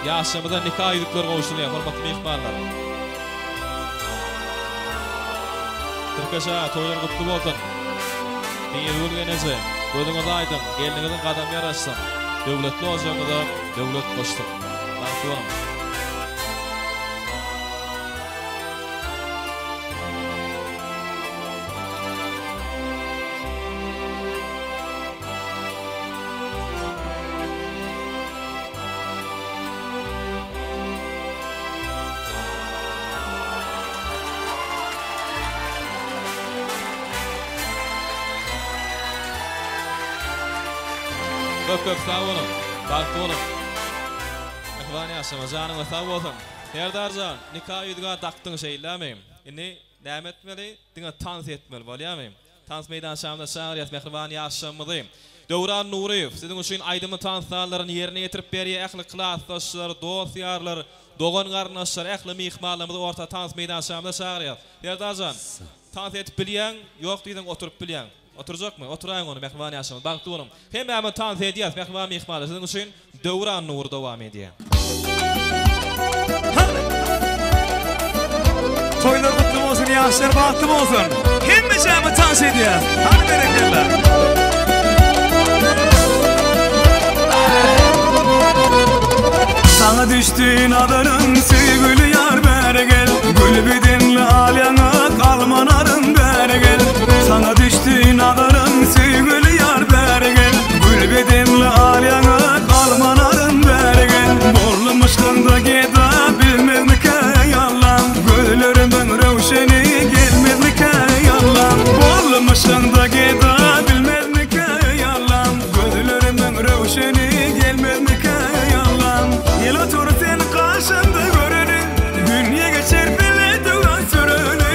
Ýaşlarymyza nika ýüzükleri gowşurylýar, hormatly myhmanlar! Tirkeş aga, toýlar gutly bolsun! Bibigül geneje, gözüňiz aýdyň, gelniňiziň gadamy ýaraşsyn, döwletli ojagyňyza döwlet goşsun! Bagtly boluň! Köp köp sag boluň. Bagtly boluň. Mähriban ýaşama janyňyz sag bolsun. Serdarjan, nika ýüzüga dakdyň şeýlemi? Indi näme etmeli? Diňe tans etmeli bolýamy? Tans meýdançamyza çagyrýas mähriban ýaşlarymyzy. Döwran Nuryýew siziň üçin aýdymy tans sallaryny ýerine ýetirip berýär. Ähli klasdaşlar, dost-ýarlar, dogan-garyndaşlar, ähli myhmanlarymyzy orta tans meýdançamyza çagyrýas. Serdarjan, tans edip bilýäň, ýok diýseň oturyp bilýäň. Oturjakmy? Oturaýyň onda mähriban ýaşlarymyz. Bagtly boluň. Hemmämiz tans edýäs mähriban myhmanlar. Siziň üçin Döwran Nury dowam edýär. Toýlar gutly bolsun ýaşlar bagtly bolsun. Hemmejämiz tans edýäs. Hany berekella. Saňa düşdi nazarym söýgüli ýar bäri gel. Gül bedenli al ýaňak alma narym bäri gel. Saňa düşdi nazarym söýgüli ýar bäri gel. Gül bedenli al ýaňak alma narym bäri gel. Boldum yşkyňda geda bilmezmikä ýallam. Gözlerimiň röwşeni gelmezmikä ýallam. Boldum yşkyňda geda bilmezmikä ýallam. Gözlerimiň röwşeni gelmezmikä ýallam. Gel otur sen gaşymda göreli. Dünýe geçer bile döwran süreli.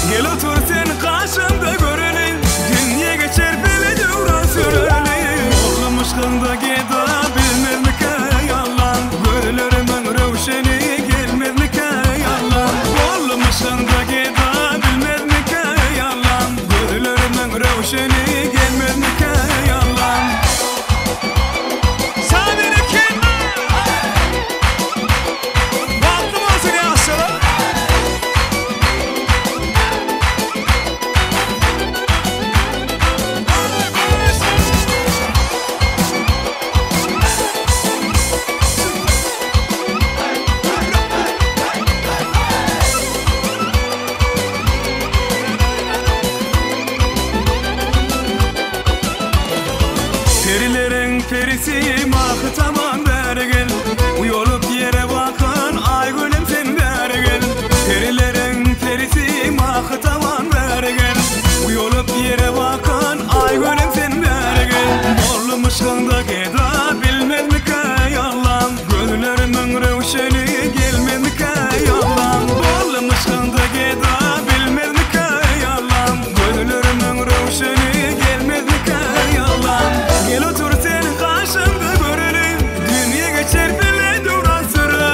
Gel otur sen gaşymda göreli. Dünýe geçer bile döwran süreli. Oglum yşkyňda geda bilmezmikä ýallam. Gözlerimiň röwşeni gelmezmikä ýallam. Oglum yşkyňda geda bilmezmikä ýallam. Gözlerimiň röwşeni gelmezmikä ýallam. Sag berekella! Bagtly bolsun ýaşlar! Perileriň perisi mahy taman bäri gel. Uýalyp ýere bakan Aýgülüm sen bäri gel. Perileriň perisi mahy taman bäri gel. Uýalyp ýere bakan Aýgülüm sen bäri gel. Boldum yşkyňda geda bilmezmikä ýallam. Gözlerimiň röwşeni gelmezmikä ýallam. Boldum yşkyňda geda bilmezmikä ýallam. Gözlerimiň röwşeni gelmezmikä ýallam. Gel otur sen gaşymda göreli. Dünýe geçer bile döwran süreli.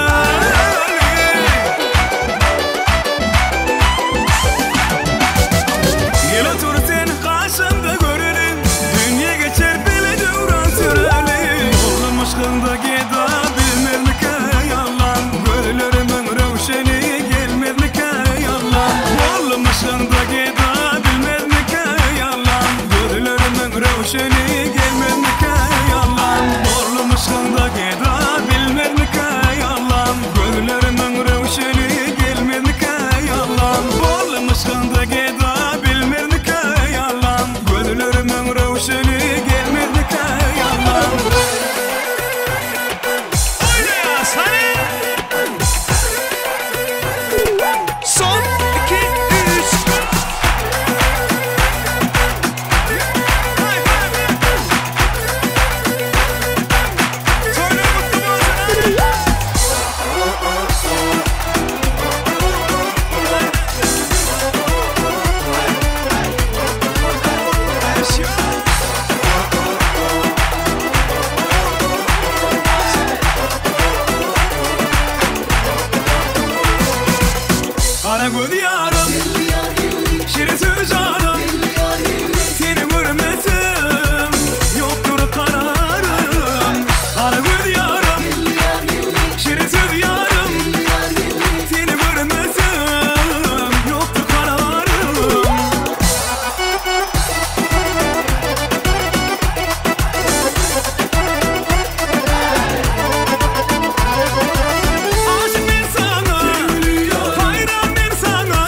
Gel otur sen gaşymda göreli. Dünýe geçer bile döwran süreli. Boldum yşkyňda geda bilmezmikä ýallam. Gözlerimiň röwşeni gelmezmikä ýallam. Boldum yşkyňda geda bilmezmikä ýallam. Gözlerimiň röwşeni gelmezmikä ýallam. Boldum yşkyňda geda bilmezmikä ýallam. Gözlerimiň röwşeni gelmezmikä ýallam. Boldum yşkyňda geda bilmezmikä ýallam. Gözlerimiň röwşeni gelmezmikä ýallam. Oýnaýas hany! Son iki üç. Toýlar gutly bolsun! Gara göz ýarym, şirin söz janym, Seni görmesem ýokdur kararym. Gara göz ýarym, şirin söz ýarym, Seni görmesem ýokdur kararym. Aşyk men saňa, haýran men saňa.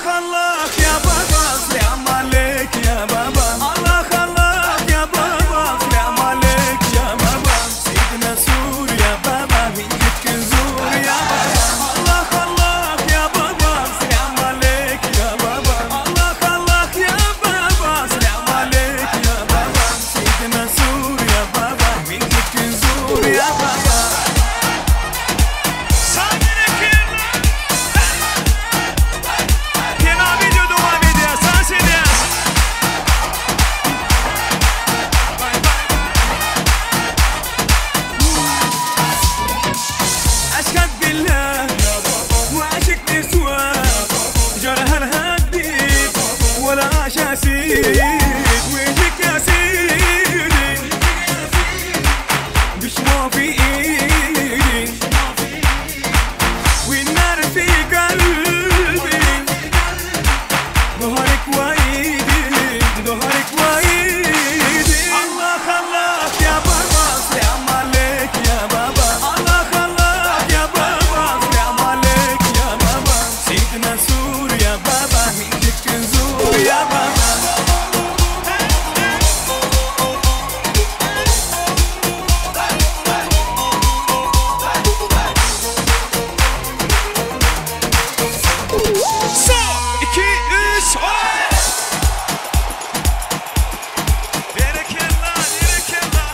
Allah ya baba selam aleyk ya baba Allah Allah ya baba selam aleyk ya baba Seyyidina Sur ya baba Hicret Kızur ya baba Allah Allah ya baba selam aleyk ya baba Allah Allah ya baba selam aleyk ya baba Seyyidina Sur ya baba Hicret Kızur ya baba Pena video dowam edýär, tans edýäs. Eşhedü billah وعشق نسوان جرها الهديد ولا عشاسيد ويجيك يا سيدي مش في ايدي والنار في قلبي ظهرك وايدي ظهرك وايدي الله الله يا بابا سلام عليك يا بابا الله الله يا بابا سلام عليك يا بابا سيدنا سور يا بابا من زور يا بابا Son, iki, üç, oy! Berekella, berekella.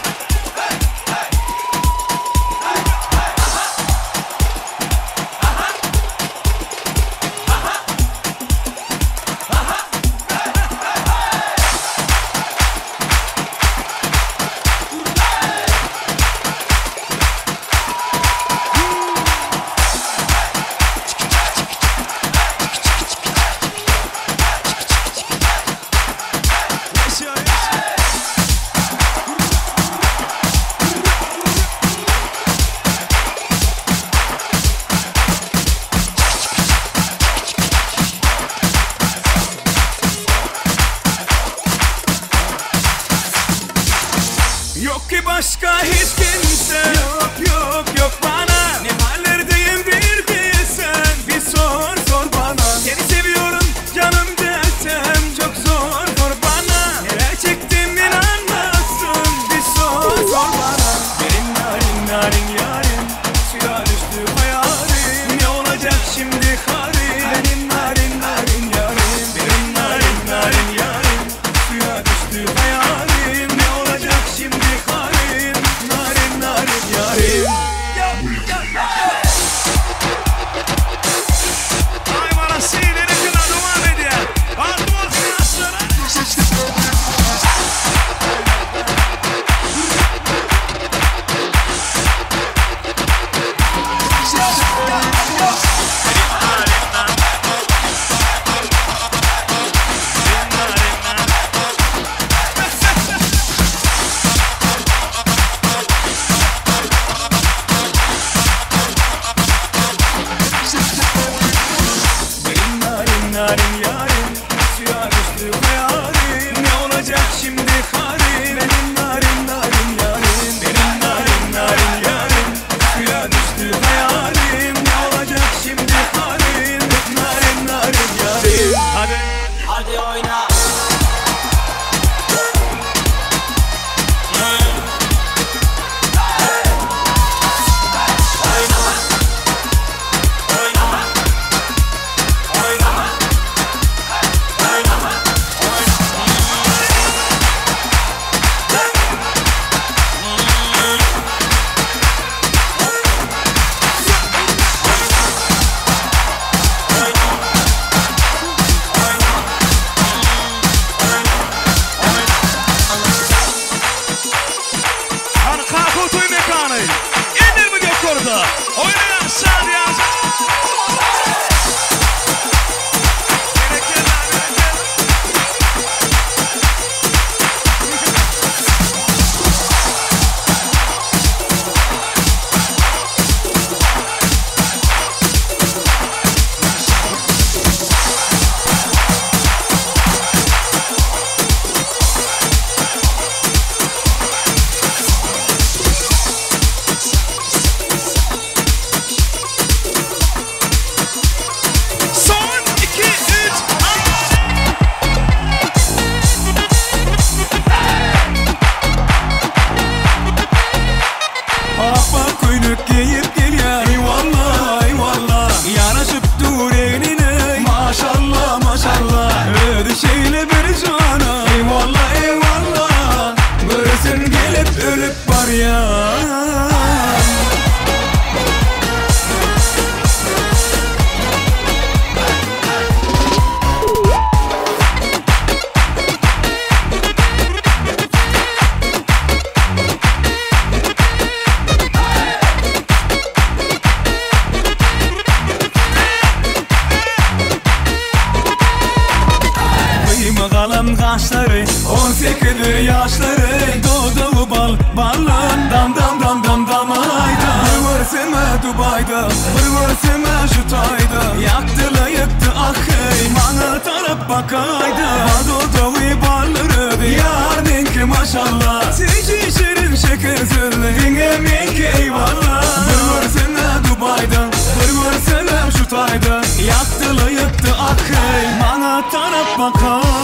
Yaşa, yaşa. Yok ki başka hiç kimse Yok yok yok bana Ne hallerdeyim bir bilsen Bir sor sor bana Seni seviyorum canım desem Çok zor zor bana Neler çektim inanmazsın Bir sor sor bana Benim narin narin yarim Suya düştü hayalim Ne olacak şimdi halim Benim narin narin yarim Benim narin narin yarim Suya düştü hayalim Ne olacak şimdi halim Narin narin yarim Ya, ya, ya. Ay bana sinirleri kadar devam edýär. Bagtly bolsun ýaşlara. Benim narin narin yarim Suya düştü hayalim Ne olacak şimdi halim Benim narin narin yarim Benim narin narin yarim Suya düştü hayalim Ne olacak şimdi halim Narin narin yarim Hadi. Hadi oyna. Hany Kakow toý mekany. Ellerimiz ýokarda. Oýnaýan şadyýan. Berekella, berekella. galam gaşlary 18 ýaşlary Dodagy bal ballan Dam dam dam dam dam aýda Bir görsem-ä Dubaýda Bir görsem-ä şu taýda Ýakdy-la ýykdy ah heý Maňa tarap bakaýda Dodagy ballar özi Ýar meňki maşalla Süýji şirin şeker sözli Diňe meňki eýwalla Bir görsem-ä Dubaýda Bir görsenem şu taýda Ýakdy-la ýykdy ah heý Maňa tarap bakaýda.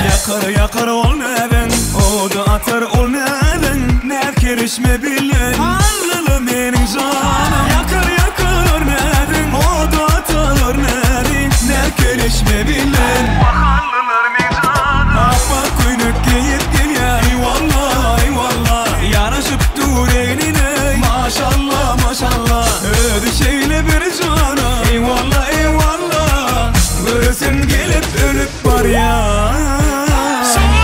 Ýakar ýakar ol näzeň Oda atar ol näzeň Näz kerişme bilen Allyly meniň janym Ýakar ýakar näzeň Oda atar näzeň Näz kerişme bilen Mahallylar meň janym Appak köýnek geýip gelýär Eýwalla eýwalla Ýaraşyp dur egnine Maşalla maşalla Özi şeýle bir jana Eýwalla eýwalla Göresim gelip ölüp barýan. Son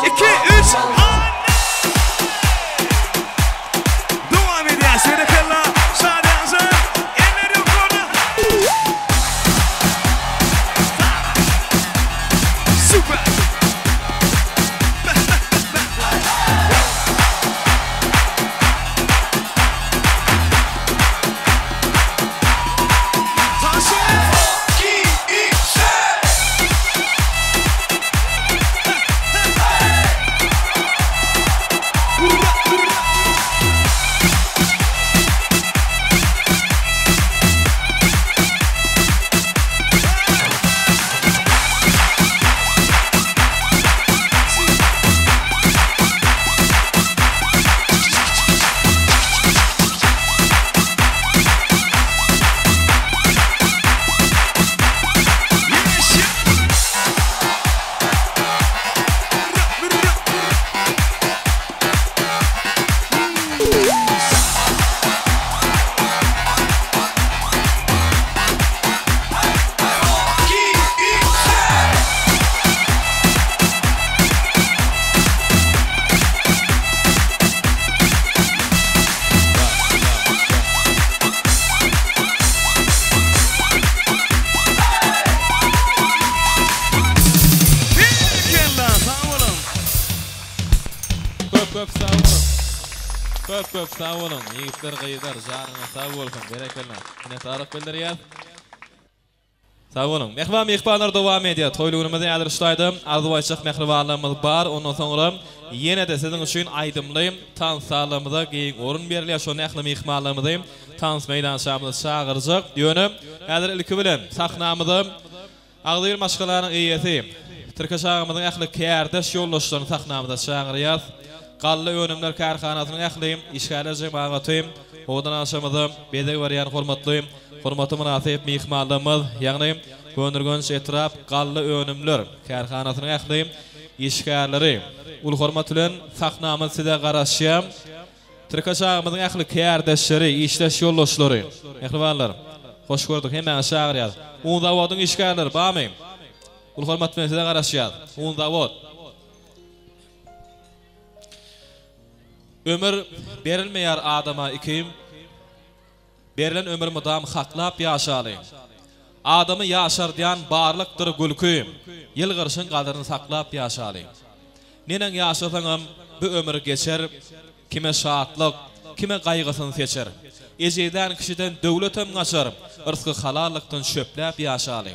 iki üç Dowam edýär Berekella Şadyýanja eller ýokarda Super Berekella sag boluň. Köp köp sag boluň. Köp köp sag boluň ýigitler gyzlar janyňyz sag bolsun berekella. Minnetdarlyk bildirýäs. Sag boluň. Mähriban myhmanlar dowam edýär. Toýly günümizi häzir şu taýda arzuw aýtjak mähribanlarymyz bar. Ondan soňra ýene-de siziň üçin aýdymly tans sazlarymyza giň orun berilýär. Şonda ähli myhmanlarymyzy tans meýdançamyza çagyrjak. Ýöne häzir ilki bilen sahnamyza agzybir maşgalanyň eýesi, Tirkeş agamyzyň ähli kärdeş ýoldaşlaryny sahnamyza çagyrýas. Galla önümler kärhanasynyň ähli işgärler jemagaty owadan agşamyza bezeg berýän hormatly Hormata mynasyp myhmanlarymyz, ýagny Köneürgenç etrap Galla önümler kärhanasynyň ähli işgärleri uly hormat bilen sahnamyz size garaşýar. Tirkeş agamyzyň ähli kärdeşleri, işdeş ýoldaşlary, mähribanlar, hoş gördük, hemmäňizi çagyrýarys. Un zawodyň işgärleri barmy? Uly hormat bilen size garaşýarys. Un zawod. Ömür berilmeýär adama ikim. Berlen ömür mydam haklap ýaşaly. Adamy ýaşardýan barlykdyr gülki, Ýylgyrşyň gadyryny saklap ýaşaly. Neneň ýaşasaňam bu ömür geçer, Kime şatlyk, kime gaýgysyn seçer. Ejizlän kişiden döwletem gaçar, Yrsgy halallykdan çöpläp ýaşaly.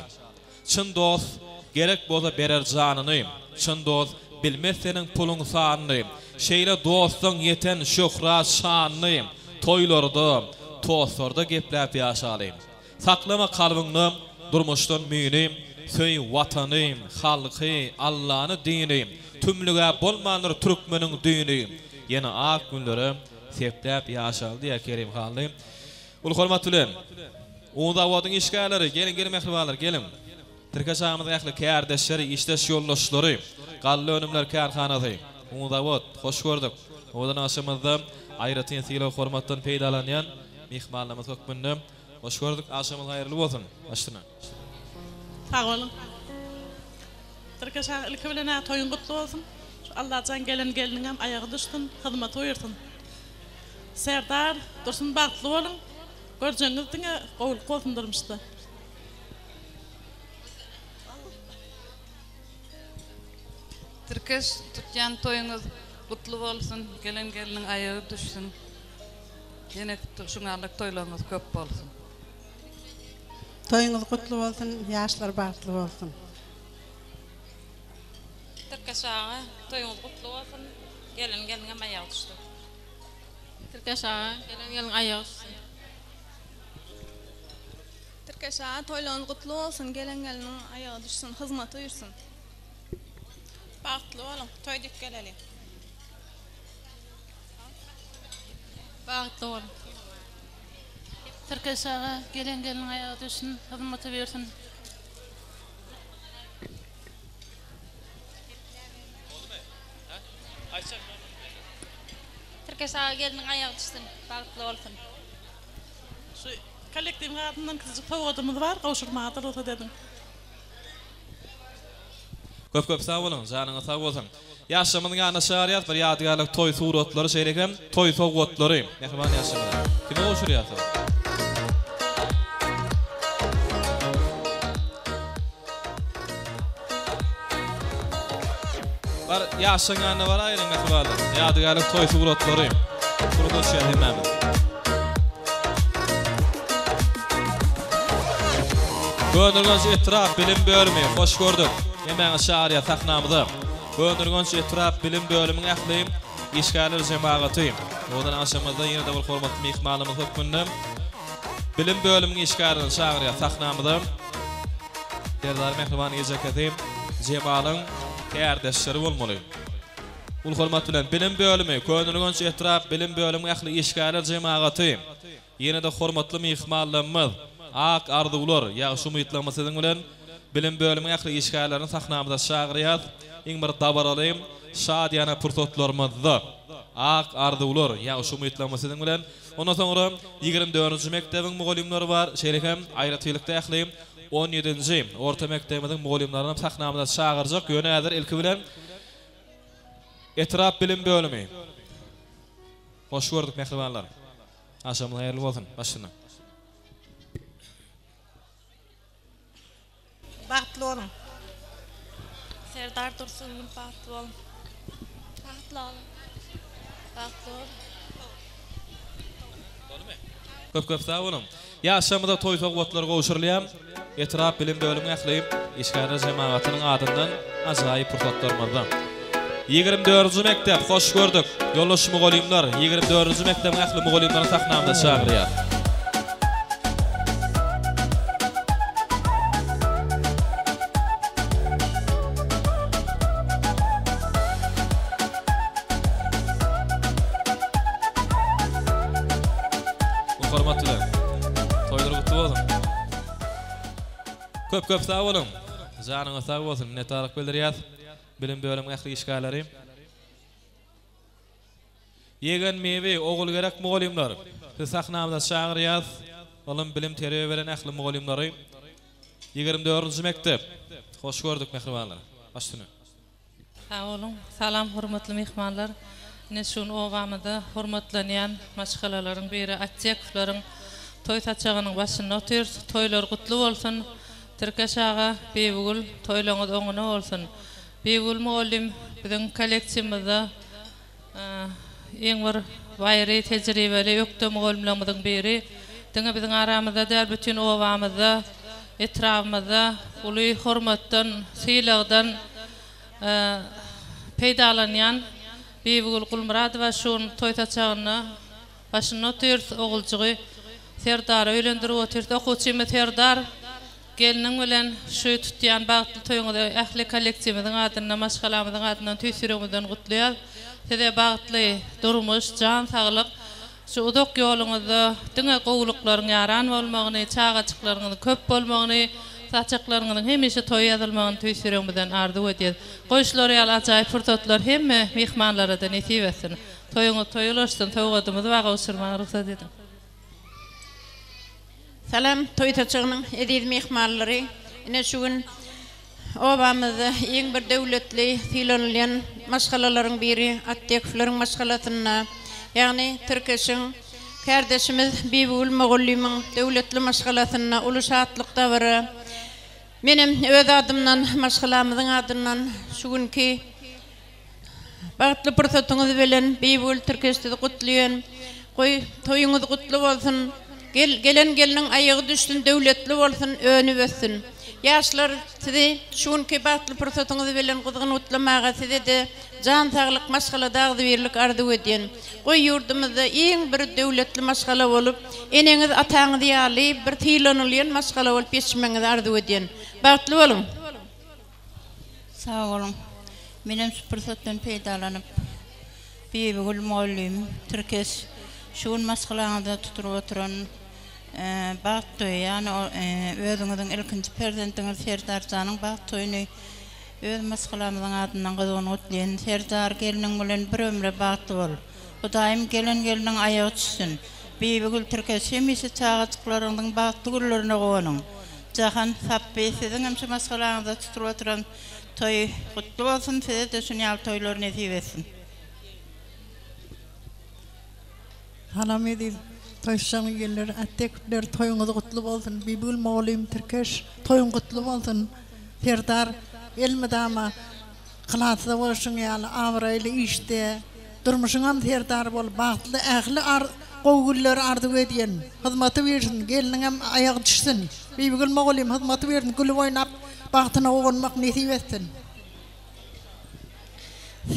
Çyn dost gerek bolsa berer janyny, Çyn dost bilmez seniň puluň sanyny, Şeýle dostuň ýeten şöhrat şanyny, Toýlarda, tostlarda gepläp ýaşaly. Saklama kalbyňda durmuşdan müýni. Söý Watany, halky, Allany, dini, Tümlüg-ä bolmandyr türkmeniň düýni, Ýene ak günlere sepläp ýaşaly diýýär Kerim Hally. Uly hormat bilen, Un zawodyň işgärleri, geliň, geliň mähribanlar, geliň! Tirkeş agamyzyň ähli kärdeşleri, işdeş ýoldaşlary, Galla önümler kärhanasy, Un zawod, hoş gördük! Owadan agşamymyzda aýratyn sylag-hormatdan peýdalanýan myhmanlarymyz hökmünde hoş gördük, agşamyňyz haýyrly bolsun! Başyna. Sag boluň. Tirkeş aga ilki bilen-ä toýuň gutly bolsun. Şu Allajan gelen gelniňem aýagy düşsün, hyzmaty buýursyn. Serdar, Dursun bagtly boluň. Görjegiňiz diňe gowulyk bolsun durmuşda. Tirkeş tutýan toýuňyz gutly bolsun, gelen gelniň aýagy düşsün. Ýene şuňalak toýlaryňyz köp bolsun. Toýuňyz gutly bolsun ýaşlar bagtly bolsun. Tirkeş aga toýuňyz gutly bolsun gelen gelniňem aýagy düşsün. Tirkeş aga gelen gelin aýagy düşsün. Tirkeş aga toýlaryňyz gutly bolsun gelen gelniň aýagy düşsün hyzmaty buýursyn. Bagtly boluň toý diýip geleliň. Bagtly boluň. Tirkeş aga gelen gelniň aýagy düşsün hyzmaty buýursyn. Tirkeş aga gelniň aýagy düşsün bagtly bolsun. Şu kollektiwiň adyndan kiçijik sowgadymyz bar gowşurmaga rugsat ediň. Köp köp sag boluň janyňyz sag bolsun. Ýaşlarymyzyň ýanyna çagyrýas bir ýadygärlik toý suratlary şeýle hem toý sowgatlary mähriban ýaşlarymyza. Kime gowşurýarsyňyz? Bar ýaşlaryň ýanyna baraýylyň mähribanlar. Ýadygärlik toý suratlary. Surata düşýäs hemmämiz. Köneürgenç etrap bilim bölümi hoş gördük. Hemmäňizi çagyrýas sahnamyza. Köneürgenç etrap bilim bölümiň ähli işgärler jemagaty. Owadan agşamymyzda ýene-de bir hormatly myhmanymyz hökmünde bilim bölümiň işgärlerini çagyrýas sahnamyza. Serdar mähriban ejekesi Jemalyň kärdeşleri bolmaly. Uly hormat bilen bilim bölümi, Köneürgenç etrap bilim bölümiň ähli işgärler jemagaty. Ýene-de hormatly myhmanlarymyz, ak arzuwlar, ýagşy umytlarymyz siziň bilen. Bilim bölümiň ähli işgärlerini sahnamyza çagyrýas. Iň bir dabaraly, şadyýana pursatlarymyzda ak arzuwlar, ýagşy umytlarymyz siziň bilen. Ondan soňra 24-nji mekdebiň mugallymlary bar, şeýle hem aýratynlykda ähli on ýedinji orta mekdebimiziň mugallymlaryny hem sahnamyza çagyrjak. Ýöne häzir ilki bilen etrap bilim bölümi. Hoş gördük mähribanlar. Agşamyňyz haýyrly bolsun başyndan. Bagtly boluň. Serdar Dursun bagtly boluň. Bagtly boluň. Bagtly boluň. Köp köp sag boluň. Ýaşlarymyza toý sowgatlary gowşurylýar. Etrap bilim bölümiň ähli işgärler jemagatynyň adyndan ajaýyp pursatlarymyzda. 24-nji mekdep, hoş gördük. Ýoldaş mugallymlar, 24-nji mekdebiň ähli mugallymlaryny sahnamyza çagyrýar. Bu hormat bilen. Toýlar gutly bolsun. Köp köp sag boluň. Janyňyz sag bolsun. Minnetdarlyk bildirýäs. Bilim bölümiň ähli işgärleri. Ýegen Miwi, Ogulgerek mugallymlar. Sizi sahnamyza çagyrýas. Ylym, bilim, terbiýe beren ähli mugallymlary. 24-nji mekdep. Hoş gördük mähribanlar. Baş üstüne. Sag boluň. Salam hormatly myhmanlar. Ine şu gün obamyzda hormatlanýan maşgalalaryň biri Attekowlaryň toý saçagynyň başynda otyrys. Toýlar gutly bolsun. Tirkeş aga, Bibigül toýlaryňyz oňuna bolsun. Bibigül mugallym biziň kollektiwimizde iň bir baýry, tejribeli, ökde mugallymlarymyzyň biri. Diňe biziň aramyzda däl, bütin obamyzda, etrabymyzda uly hormatdan, sylagdan peýdalanýan Bibigül Gulmyradowa şu gün toý saçagynda başynda otyrys. Oguljygy Serdara öýlendirip otyrys. Okuwçymyz Serdar. Gelniň bilen şu tutýan bagtly toýuňyzy ähli kollektiwimiziň adyndan, maşgalamyzyň adyndan tüýs ýüregimizden gutlaýas. Size bagtly durmuş, jan saglyk, şu uzak ýoluňyzda diňe gowulyklaryň ýaran bolmagyny, çagajyklaryňyzyň köp bolmagyny, saçaklaryňyzyň hemişe toý ýazylmagyny tüýs ýüregimizden arzuw edýäs. Goý şular ýaly ajaýyp pursatlar hemme myhmanlara-da nesip etsin. Toýuňyz toý ulaşsyn, sowgadymyzy baga uçurmaga rugsat ediň. Salam toý saçagynyň eziz myhmanlary! Ine şu gün obamyzda iň bir döwletli sylanylýan maşgalalaryň biri Atdekowlaryň maşgalasynda, ýagny Tirkeşiň kärdeşimiz Bibigül mugallymyň döwletli maşgalasynda uly şatlyk dabara. Menem öz adymdan, maşgalamyzyň adyndan şu günki Bagtly pursatyňyz bilen Bibigül Tirkeş sizi gutlaýan. Goý, toýuňyz gutly bolsun. Gel, gelen gelniň aýagy düşsün, döwletli bolsun, önüp össün. Ýaşlar, sizi şu günki bagtly pursatyňyz bilen gyzgyn gutlamaga size-de jan saglyk, maşgalada agzybirlik arzuw edýän. Goý, ýurdumyzda iň bir döwletli maşgala bolup, eneňiz, ataňyz ýaly bir sylanylýan maşgala bolup ýetişmegiňizi arzuw edýän. Bagtly boluň! Sag boluň. Menem şu pursatdan peýdalanyp, Bibigül mugallym, Tirkeş, şu gün maşgalaňyzda tutulyp oturan bagt toýy, ýagny özüňiziň ilkinji perzendiňiz Serdar janyň bagt toýuny öz maşgalamyzyň adyndan gyzgyn gutlaýyn. Serdar, gelniň bilen bir ömre bagtly bol. Hudaýym gelen gelniň aýagy düşsün. Bibigül Tirkeş, hemişe çagajyklaryňyzyň bagtly günlerine guwanyň. Jahan, Sapby, siziňem şu maşgalaňyzda tutulyp oturan toý gutly bolsun, size-de şun ýaly toýlar nesip etsin. Salam eziz toý şaňly gelinler Atdekowlar toýuňyz gutly bolsun Bibigül mugallym Tirkeş toýuň gutly bolsun Serdar elmydama klasda bolşuň ýaly abraýly işde Durmuşyňam serdar bol bagtly ähli gowy günleri arzuw edýän hyzmaty bersin gelniňem aýagy düşsün Bibigül mugallym hyzmaty bersin gülüp oýnap bagtyna guwanmak nesip etsin.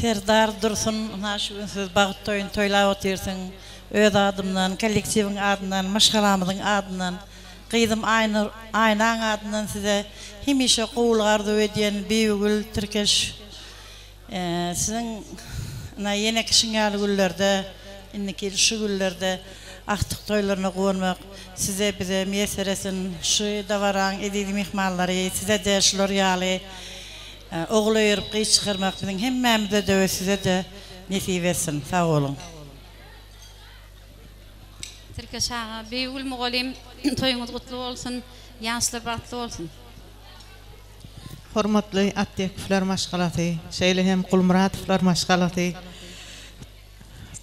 Serdar Dursun ynha şu gün siz bagt toýuny toýlap otyrsyň öz adymdan kollektiwiň adyndan maşgalamyzyň adyndan gyzym Aýnur Aýnaň adyndan size hemişe gowulyk arzuw edýän Bibigül Tirkeş Siziň ynha ýeneki şuň ýaly günlerde, indiki ýyl şu günlerde agtyk toýlaryna guwanmak size, bize miýesser etsin. Şu dabaraň eziz myhmanlary, size-de şular ýaly ogul öýerip gyz çykarmak biziň hemmämize-de we size-de nesip etsin. Sag boluň. Tirkeş aga, Bibigül mugallym toýuňyz gutly bolsun, ýaşlar bagtly bolsun. Hormatly Atdekowlar maşgalasy, şeýle hem Gulmyradowlar maşgalasy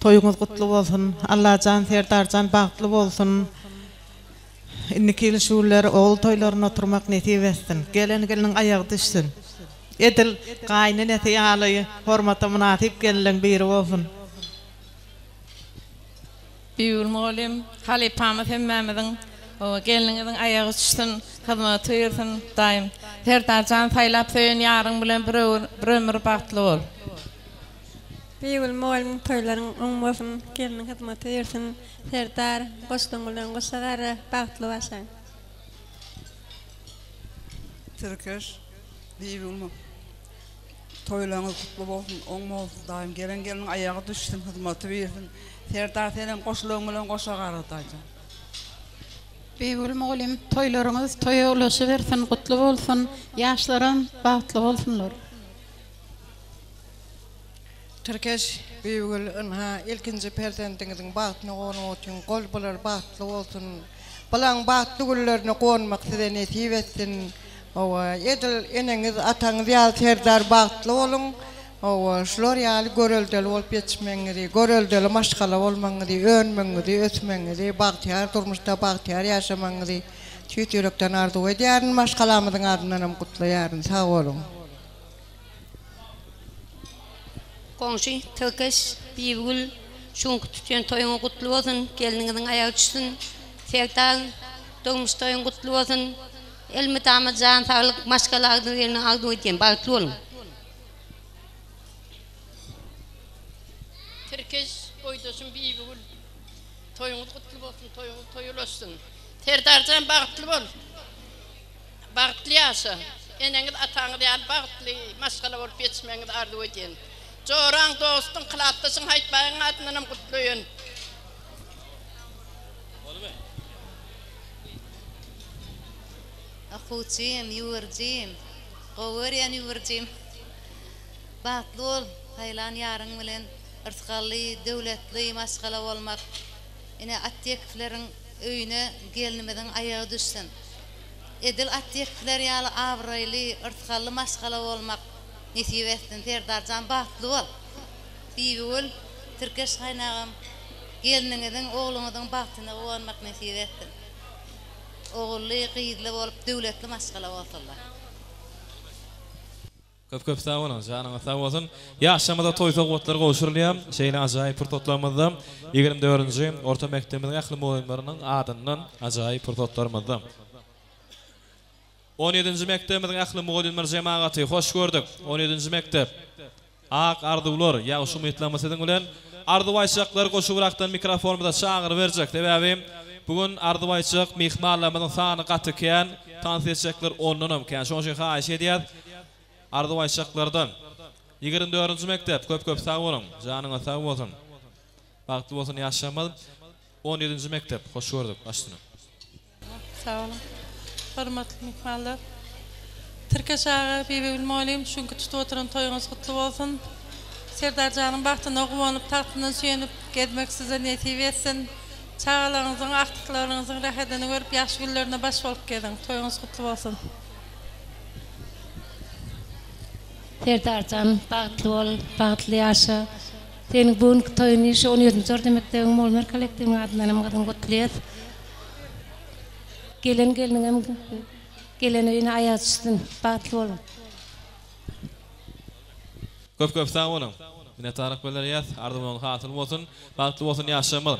toýuňyz gutly bolsun! Allajan Serdarjan bagtly bolsun! Indiki ýyl şu günler ogul toýlaryny oturmak nesip etsin! Gelen gelniň aýagy düşsün! Edil gaýynenesi ýaly hormata mynasyp gelinleň biri bolsun! Bibigül mugallym, halypamyz hemmämiziň gelniňiziň aýagy düşsün, hyzmaty buýursyn Hudaýym. Serdarjan saýlap söýen ýaryň bilen bir bir ömür bagtly bol. Bibigül mugallym toýlaryň oň bolsun, gelniň hyzmaty buýursyn. Serdar, goşlaň bilen goşa gara, bagtly başaň. Tirkeş, Bibigül Toýlaňyz gutly bolsun oň bolsun daýym gelen gelniň aýagy düşsün hyzmaty birsin Serdar senem goşulaň bilen goşa gara daýjan. Bibigül mugallym toýlaryňyz toýa ulaşybersin gutly bolsun ýaşlaram bagtly bolsunlar. Tirkeş Bibigül ynha ilkinji perzendiňiziň bagtyna gonup otyň gol bular bagtly bolsun bulaň bagtly günlerine gonmak size nesip etsin Hawa, edil eneňiz, ataňyz ýaly Serdar bagtly boluň. Hawa, şular ýaly göreldeli bolup ýetişmegiňizi, göreldeli maşgala bolmagyňyzy, önmegiňizi, ösmegiňizi, bagtyýar durmuşda bagtyýar ýaşamagyňyzy tüýs ýürekden arzuw edýärin, maşgalamyzyň adyndanam gutlaýaryn. Sag boluň. Goňşy Tirkeş, Bibigül, şu günki tutýan toýuňyz gutly bolsun, gelniňiziň aýagy düşsün. Serdar, durmuş toýuň gutly bolsun. Elmydama jan saglyk maşgala agzybirligini arzuw edýän bagtly boluň. Tirkeş boýdaşym Bibigül toýuňyz gutly bolsun toýuňyz toýa ulaşsyn Serdarjan bagtly bol. Bagtly ýaşa. Eneňiz ataňyz ýaly bagtly maşgala bolup ýetişmegiňizi arzuw edýän. Joraň, dostuň, klasdaşyň Haýytbaýyň adyndanam gutlaýan. Okuwçym, ýüwürjim, gowy görýän ýüwürjim. Bagtly bol, saýlan ýaryň bilen yrsgally, döwletli maşgala bolmak. Ine, Atýekowlaryň öýüne gelnimiziň aýagy düşsün. Edil Atýekowlar ýaly abraýly, yrsgally maşgala bolmak nesip etsin. Serdarjan bagtly bol. Bibigül, Tirkeş gaýnagam, gelniňiziň, ogluňyzyň bagtyna guwanmak nesip etsin. Ogully, gyzly bolup döwletli maşgala bolsunlar. Köp köp sag boluň, janyňyz sag bolsun. Ýaşlarymyza toý sowgatlary gowşurylýar. Şeýle ajaýyp pursatlarymyzda 24-nji orta mekdebimiziň ähli mugallymlarynyň adyndan ajaýyp pursatlarymyzda. On ýedinji mekdebimiziň ähli mugallymlar jemagaty hoş gördük. On ýedinji mekdep. Ak arzuwlar, ýagşy umytlarymyz siziň bilen. Arzuw aýtjaklary goşubyrakdan mikrofonymyza çagyryberjek. Sebäbi bu gün arzuw aýtjak myhmanlarymyzyň sany gaty kän, tans etjekler ondanam kän. Şonuň üçin haýyş edýäs arzuw aýtjaklardan. 24-nji mekdep, köp-köp sag boluň. Janyňyz sag bolsun. Bagtly bolsun ýaşlarymyz. On ýedinji mekdep, hoş gördük. Baş üstüne. Sag boluň. Hormatly myhmanlar. Tirkeş aga, Bibigül mugallym, şu günki tutup oturan toýuňyz gutly bolsun. Serdarjanyň bagtyna guwanyp, tagtyndan söýenip gezmek size nesip etsin. Çagalaryňyzyň, agtyklaryňyzyň rähedini görüp, ýagşy günlerine baş bolup geziň. Toýuňyz gutly bolsun. Serdarjan, bagtly bol, bagtly ýaşa. Seniň bu günki toýuňy şu on ýedinji orta mekdebiň mugallymlar kollektiwiniň adyndan hem gyzgyn gutlaýas. Gelen gelniňem gelen öýüne aýagy düşsün. Bagtly boluň. Köp köp sag boluň. Minnetdarlyk bildirýäs. Arzuwyňyz hasyl bolsun. Bagtly bolsun ýaşlarymyz.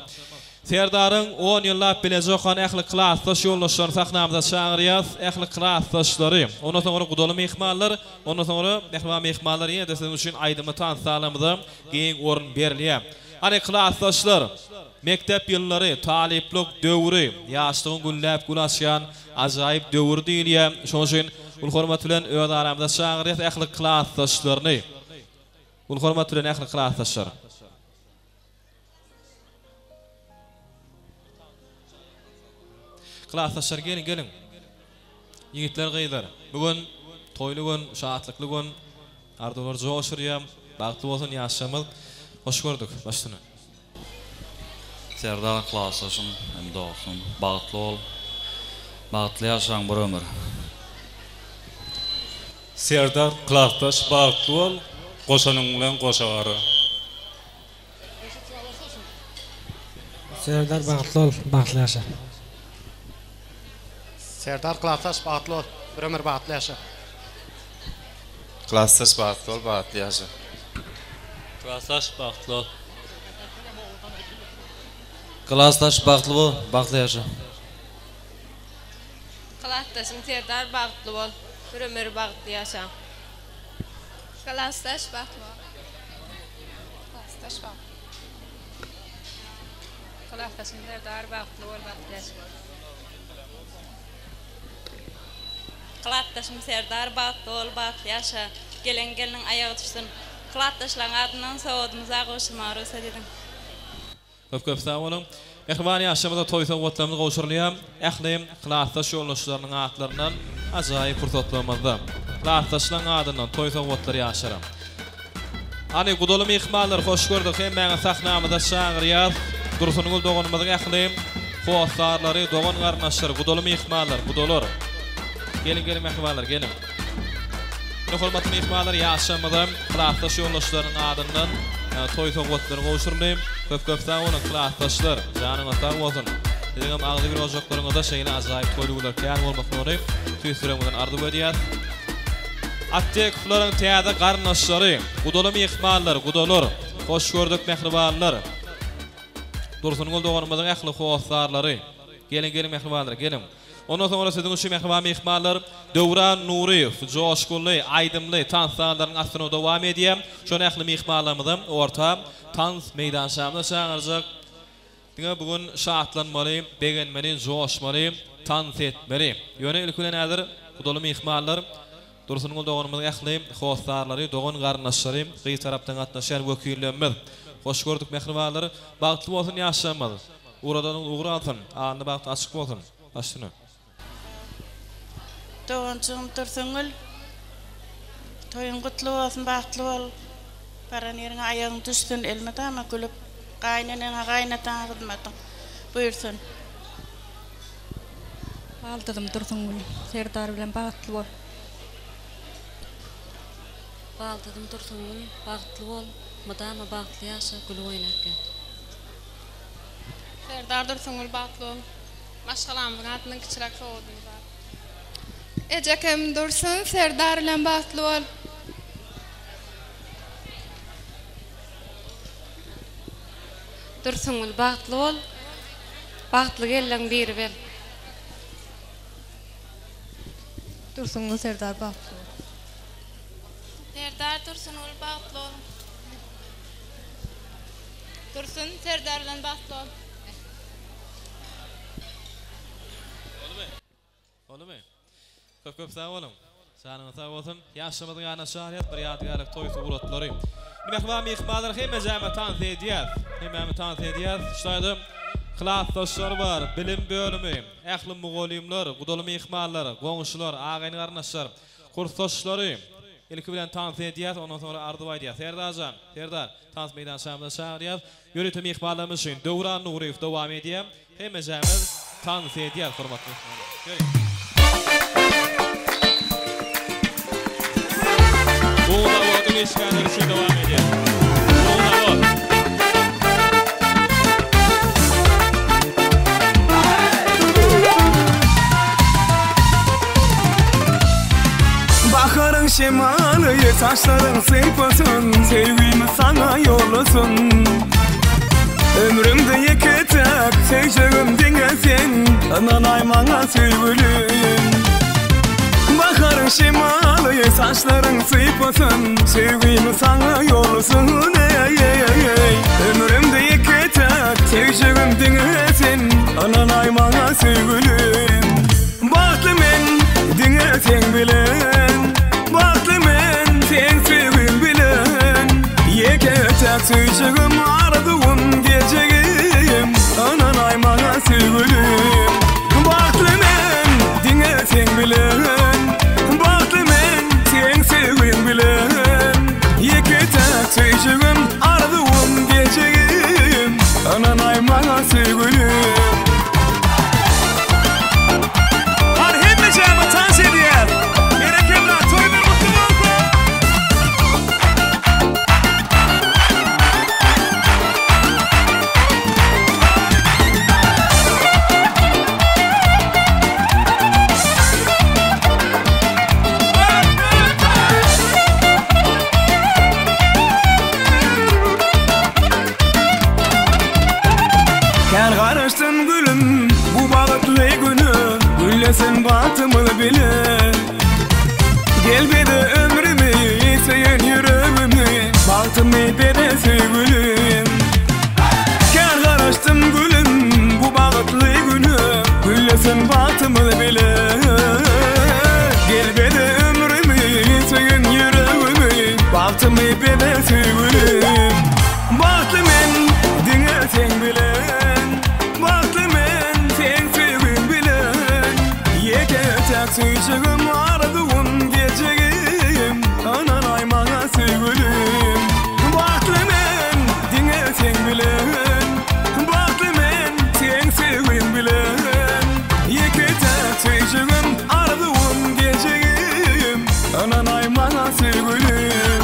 Serdaryň on ýyllap bileje okan ähli klasdaş ýoldaşlaryny sahnamyza çagyrýas. Ähli klasdaşlary. Ondan soňra gudaly myhmanlar, ondan soňra mähriban myhmanlar ýene-de siziň üçin aýdymly tans zalamyza giň orun berilýär. Hany klasdaşlar! Mekdep ýyllary, talyplyk döwri, ýaşlygyň gülläp gül açýan ajaýyp döwri diýilýär. Şonuň üçin uly hormat bilen öz aramyza çagyrýas ähli klasdaşlaryny. Uly hormat bilen ähli klasdaşlar. Klasdaşlar geliň geliň. Ýigitler gyzlar. Bu gün toýly gün, şatlykly gün. Arzuwlar joş urýar. Bagtly bolsun ýaşlarymyz. Hoş gördük. Baş üstüne. Serdar klasdaşym hem dostum bagtly bol bagtly ýaşaň bir ömür. Serdar klasdaş bagtly bol goşanyň bilen goşa gara. Serdar bagtly bol bagtly ýaşa. Serdar klasdaş bagtly bol bir ömür bagtly ýaşa. Klasdaş bagtly bol bagtly ýaşa. Klasdaş bagtly bol. Klasdaş bagtly bol bagtly ýaşa. Klasdaşym Serdar bagtly bol bir ömür bagtly ýaşa. Klasdaş bagtly bol. Klasdaş bagtly. Klasdaşym Serdar bagtly bol bagtly ýaşa. Klasdaşym Serdar bagtly bol bagtly ýaşa gelen gelniň aýagy düşsün klasdaşlaň adyndan sowgadymyza gowşurmaga rugsat ediň. Köp köp sag boluň. Mähriban ýaşlarymyza toý sowgatlarymyz gowşurylýar. Ähli klasdaş ýoldaşlarynyň atlaryndan ajaýyp pursatlarymyzda. Klasdaşlaň adyndan toý sowgatlary ýaşlara. Hany gudaly myhmanlar hoş gördük hemmäňizi sahnamyza çagyrýas Dursungül doganymyzyň ähli hossarlary dogan garyndaşlary gudaly myhmanlar gudalar geliň geliň mähribanlar geliň Ine hormatly myhmanlar ýaşlarymyza klasdaş ýoldaşlarynyň adyndan toý sowgatlary gowşuryldy köp köp sag boluň klasdaşlar janyňyz sag bolsun siziňem agzybir ojaklaryňyzda şeýle ajaýyp toý güwler kän bolmasyny tüýs ýüregimizden arzuw edýäs. Attekowlaryň täze garyndaşlary, gudaly myhmanlar, gudalar, hoş gördük mähribanlar. Dursungül doganymyzyň ähli hossarlary. Geliň, geliň mähribanlar, geliň. Ondan soňra siziň üçin mähriban myhmanlar Döwran Nuryýew joşgunly aýdymly tans sazlarynyň astyna dowam edýär. Şony ähli myhmanlarymyzam orta tans meýdançamyza çagyrjak. Diňe bu gün şatlanmaly, begenmeli, joşmaly, tans etmeli. Ýöne ilki bilen häzir. Gudaly myhmanlar, Dursuнгül doganymyzyň ähli hossarlary, dogan-garyndaşlary, gyz tarapdan gatnaşýan wekillerimiz. Hoş gördük mähribanlar. Bagtly bolsun ýaşlarymyz. Ugradanyňyz ugur alsyn. Alny bagty açyk bolsun. Baş üstüne. Doganjygym Dursuнгül toýuň gutly bolsun bagtly bol baran ýeriňe aýagyň düşsün elmydama gülüp gaýyneneňe gaýynataňa hyzmatyň buýursyn. Baldyzym Dursuнгül Serdar bilen bagtly bol. Baldyzym Dursuнгül bagtly bol mydama bagtly ýaşa gülüp oýnap ýat. Serdar Dursuнгül bagtly bol. Maşgalamyzyň adyndan kiçiräk sowgadymyz bar. Ejekem Dursun Serdar bilen bagtly bol. Dursuнгül bagtly bol. Bagtly gelleň biri bel. Dursuнгül Serdar bagtly bol. Serdar Dursuнгül bagtly bol. Dursun Serdar bilen bagtly bol. Boldumy? Boldumy? Köp köp sag boluň. Janyňyz sag bolsun. Ýaşlarymyzyň ýanyna çagyrýas bir ýadygärlik toý suratlary. Mähriban myhmanlar hemmejäme tans edýäs. Hemmämi tans edýäs. Şu taýda klasdaşlar bar, bilim bölümi, ähli mugallymlar, gudaly myhmanlar, goňşular, agaýyn-garyndaşlar, kursdaşlary ilki bilen tans edýäs, ondan soňra arzuw aýdýas. Serdarjan, Serdar, tans meýdançamyza çagyrýas. Ýörite myhmanlarymyz üçin Döwran Nuryýew dowam edýär. Hemmejämiz tans edýäs hormatly myhmanlar. Ýörüň. Bu zawodyň işgärleri üçin dowam edýär. Bu zawod. Baharyň şemaly saçlaryň sypasyn, Söýgimi saňa ýollasyn. Ömrümde ýeke-täk söýjegim diňe sen, Ynanaý maňa söýgülim. Baharyň şemaly saçlaryň sypasyn, Söýgimi saňa ýollasyn, eý-eý-eý. Ömrümde ýeke-täk söýjegim diňe sen, Ynanaý maňa söýgülim. Bagtly men diňe seň bilen Bagtly men seň söýgiň bilen Ýeke-täk söýjegim arzuwym geljegim Ynanaý maňa söýgülim Bagtly men diňe seň bilen Bagtly men seň söýgiň bilen Ýeke-täk söýjegim arzuwym geljegim Ynanaý maňa söýgülim. Hany hemmejämiz tans edýäs. Berekella toýlar gutly bolsun. Kän garaşdym gülüm bu bagtly güne Güllesin bagtymyz bile Gel bede ömrümi söýen ýüregimi Bagtymy bede söýgülim Kän garaşdym gülüm bu bagtly güne Güllesin bagtymyz bile Gel bede ömrümi söýen ýüregimi Bagtymy bede söýgülim Bagtly men diňe seň bilen Bagtly men seň söýgiň bilen Ýeke-täk söýjegim arzuwym geljegim Ynanaý maňa söýgülim Bagtly men diňe seň bilen Bagtly men seň söýgiň bilen Ýeke-täk söýjegim arzuwym geljegim Ynanaý maňa söýgülim.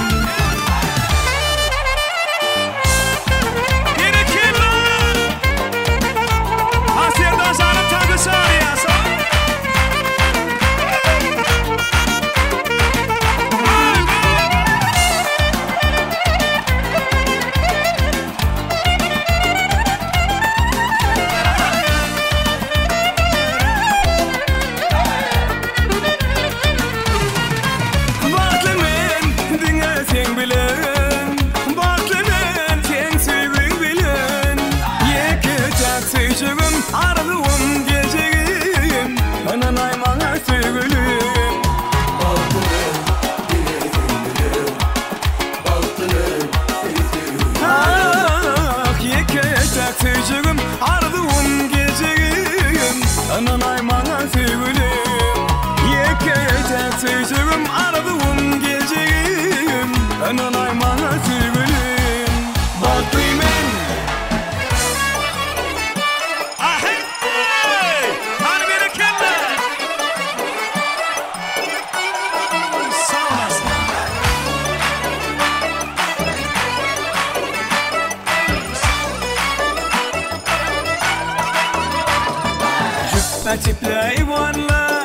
Hatipli eyvanla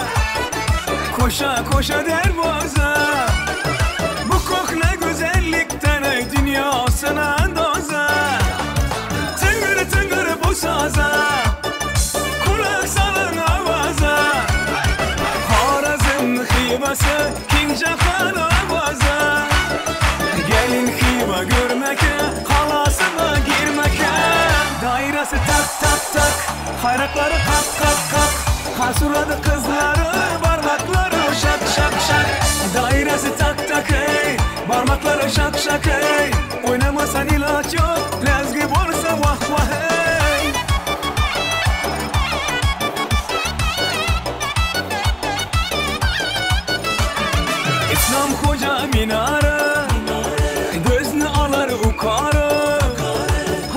Koşa koşa dervaza Bu kokla güzellikten ey dünyasına doza Tıngır tıngır bu saza Kulak salın avaza Harazm xivası Kincahan avaza Gelin xiva görmeke Halasına girmeke Dairesi tak tak tak Hayrakları kak kak kak Hasuradı kızları Parmakları şak şak şak Dairesi tak tak hey Parmakları şak şak hey Oynamasan ilaç yok Lezgi borsa vah vah hey İslam hoca minare Gözünü alar ukarı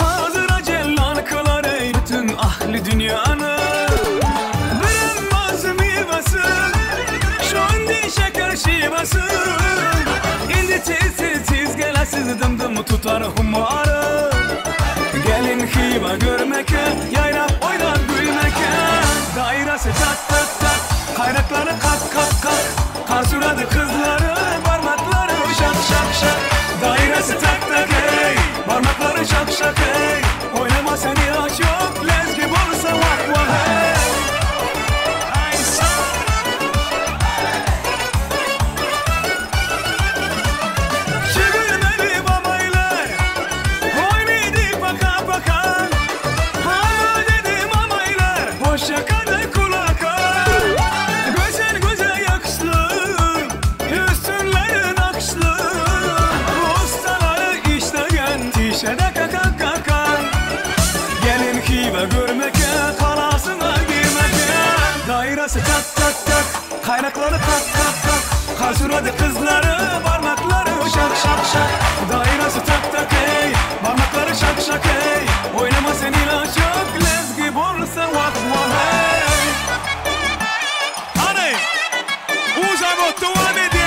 Hazıra cellan kılar ey bütün ahli dünyanı Bilinmez meyvesi Şondi şeker şivesi İndi tez tez tez gelesiz dım tutar humarı Gelin hiva görmeke Yaynap oynar gülmeke Dairesi tak tak tak Kaynakları kat kat kat Kar suradı kızları Parmakları şak şak şak Dairesi tak tak hey Parmakları şak şak hey Oynama sen ilaç yok Lezgi bolsa vah vah hey Ay sağ Çevirmeli babaylar Oynaydı paka paka Ha dedim amaylar Hoşça kalın kulaka Güzel güzel yakışlı Üstünleri nakışlı Ustaları işleyen Tişede kaka kaka Gelin hive görmeke Kalasına girmeke Dairesi tak tak tak Kaynakları tak tak tak Karşıladı kızları Parmakları şak şak şak Dairesi tak tak hey Parmakları şak şak hey Oynama sen ilaç yok Lezgi bolsa vah vah hey Hany, Uzavod dowam edýär.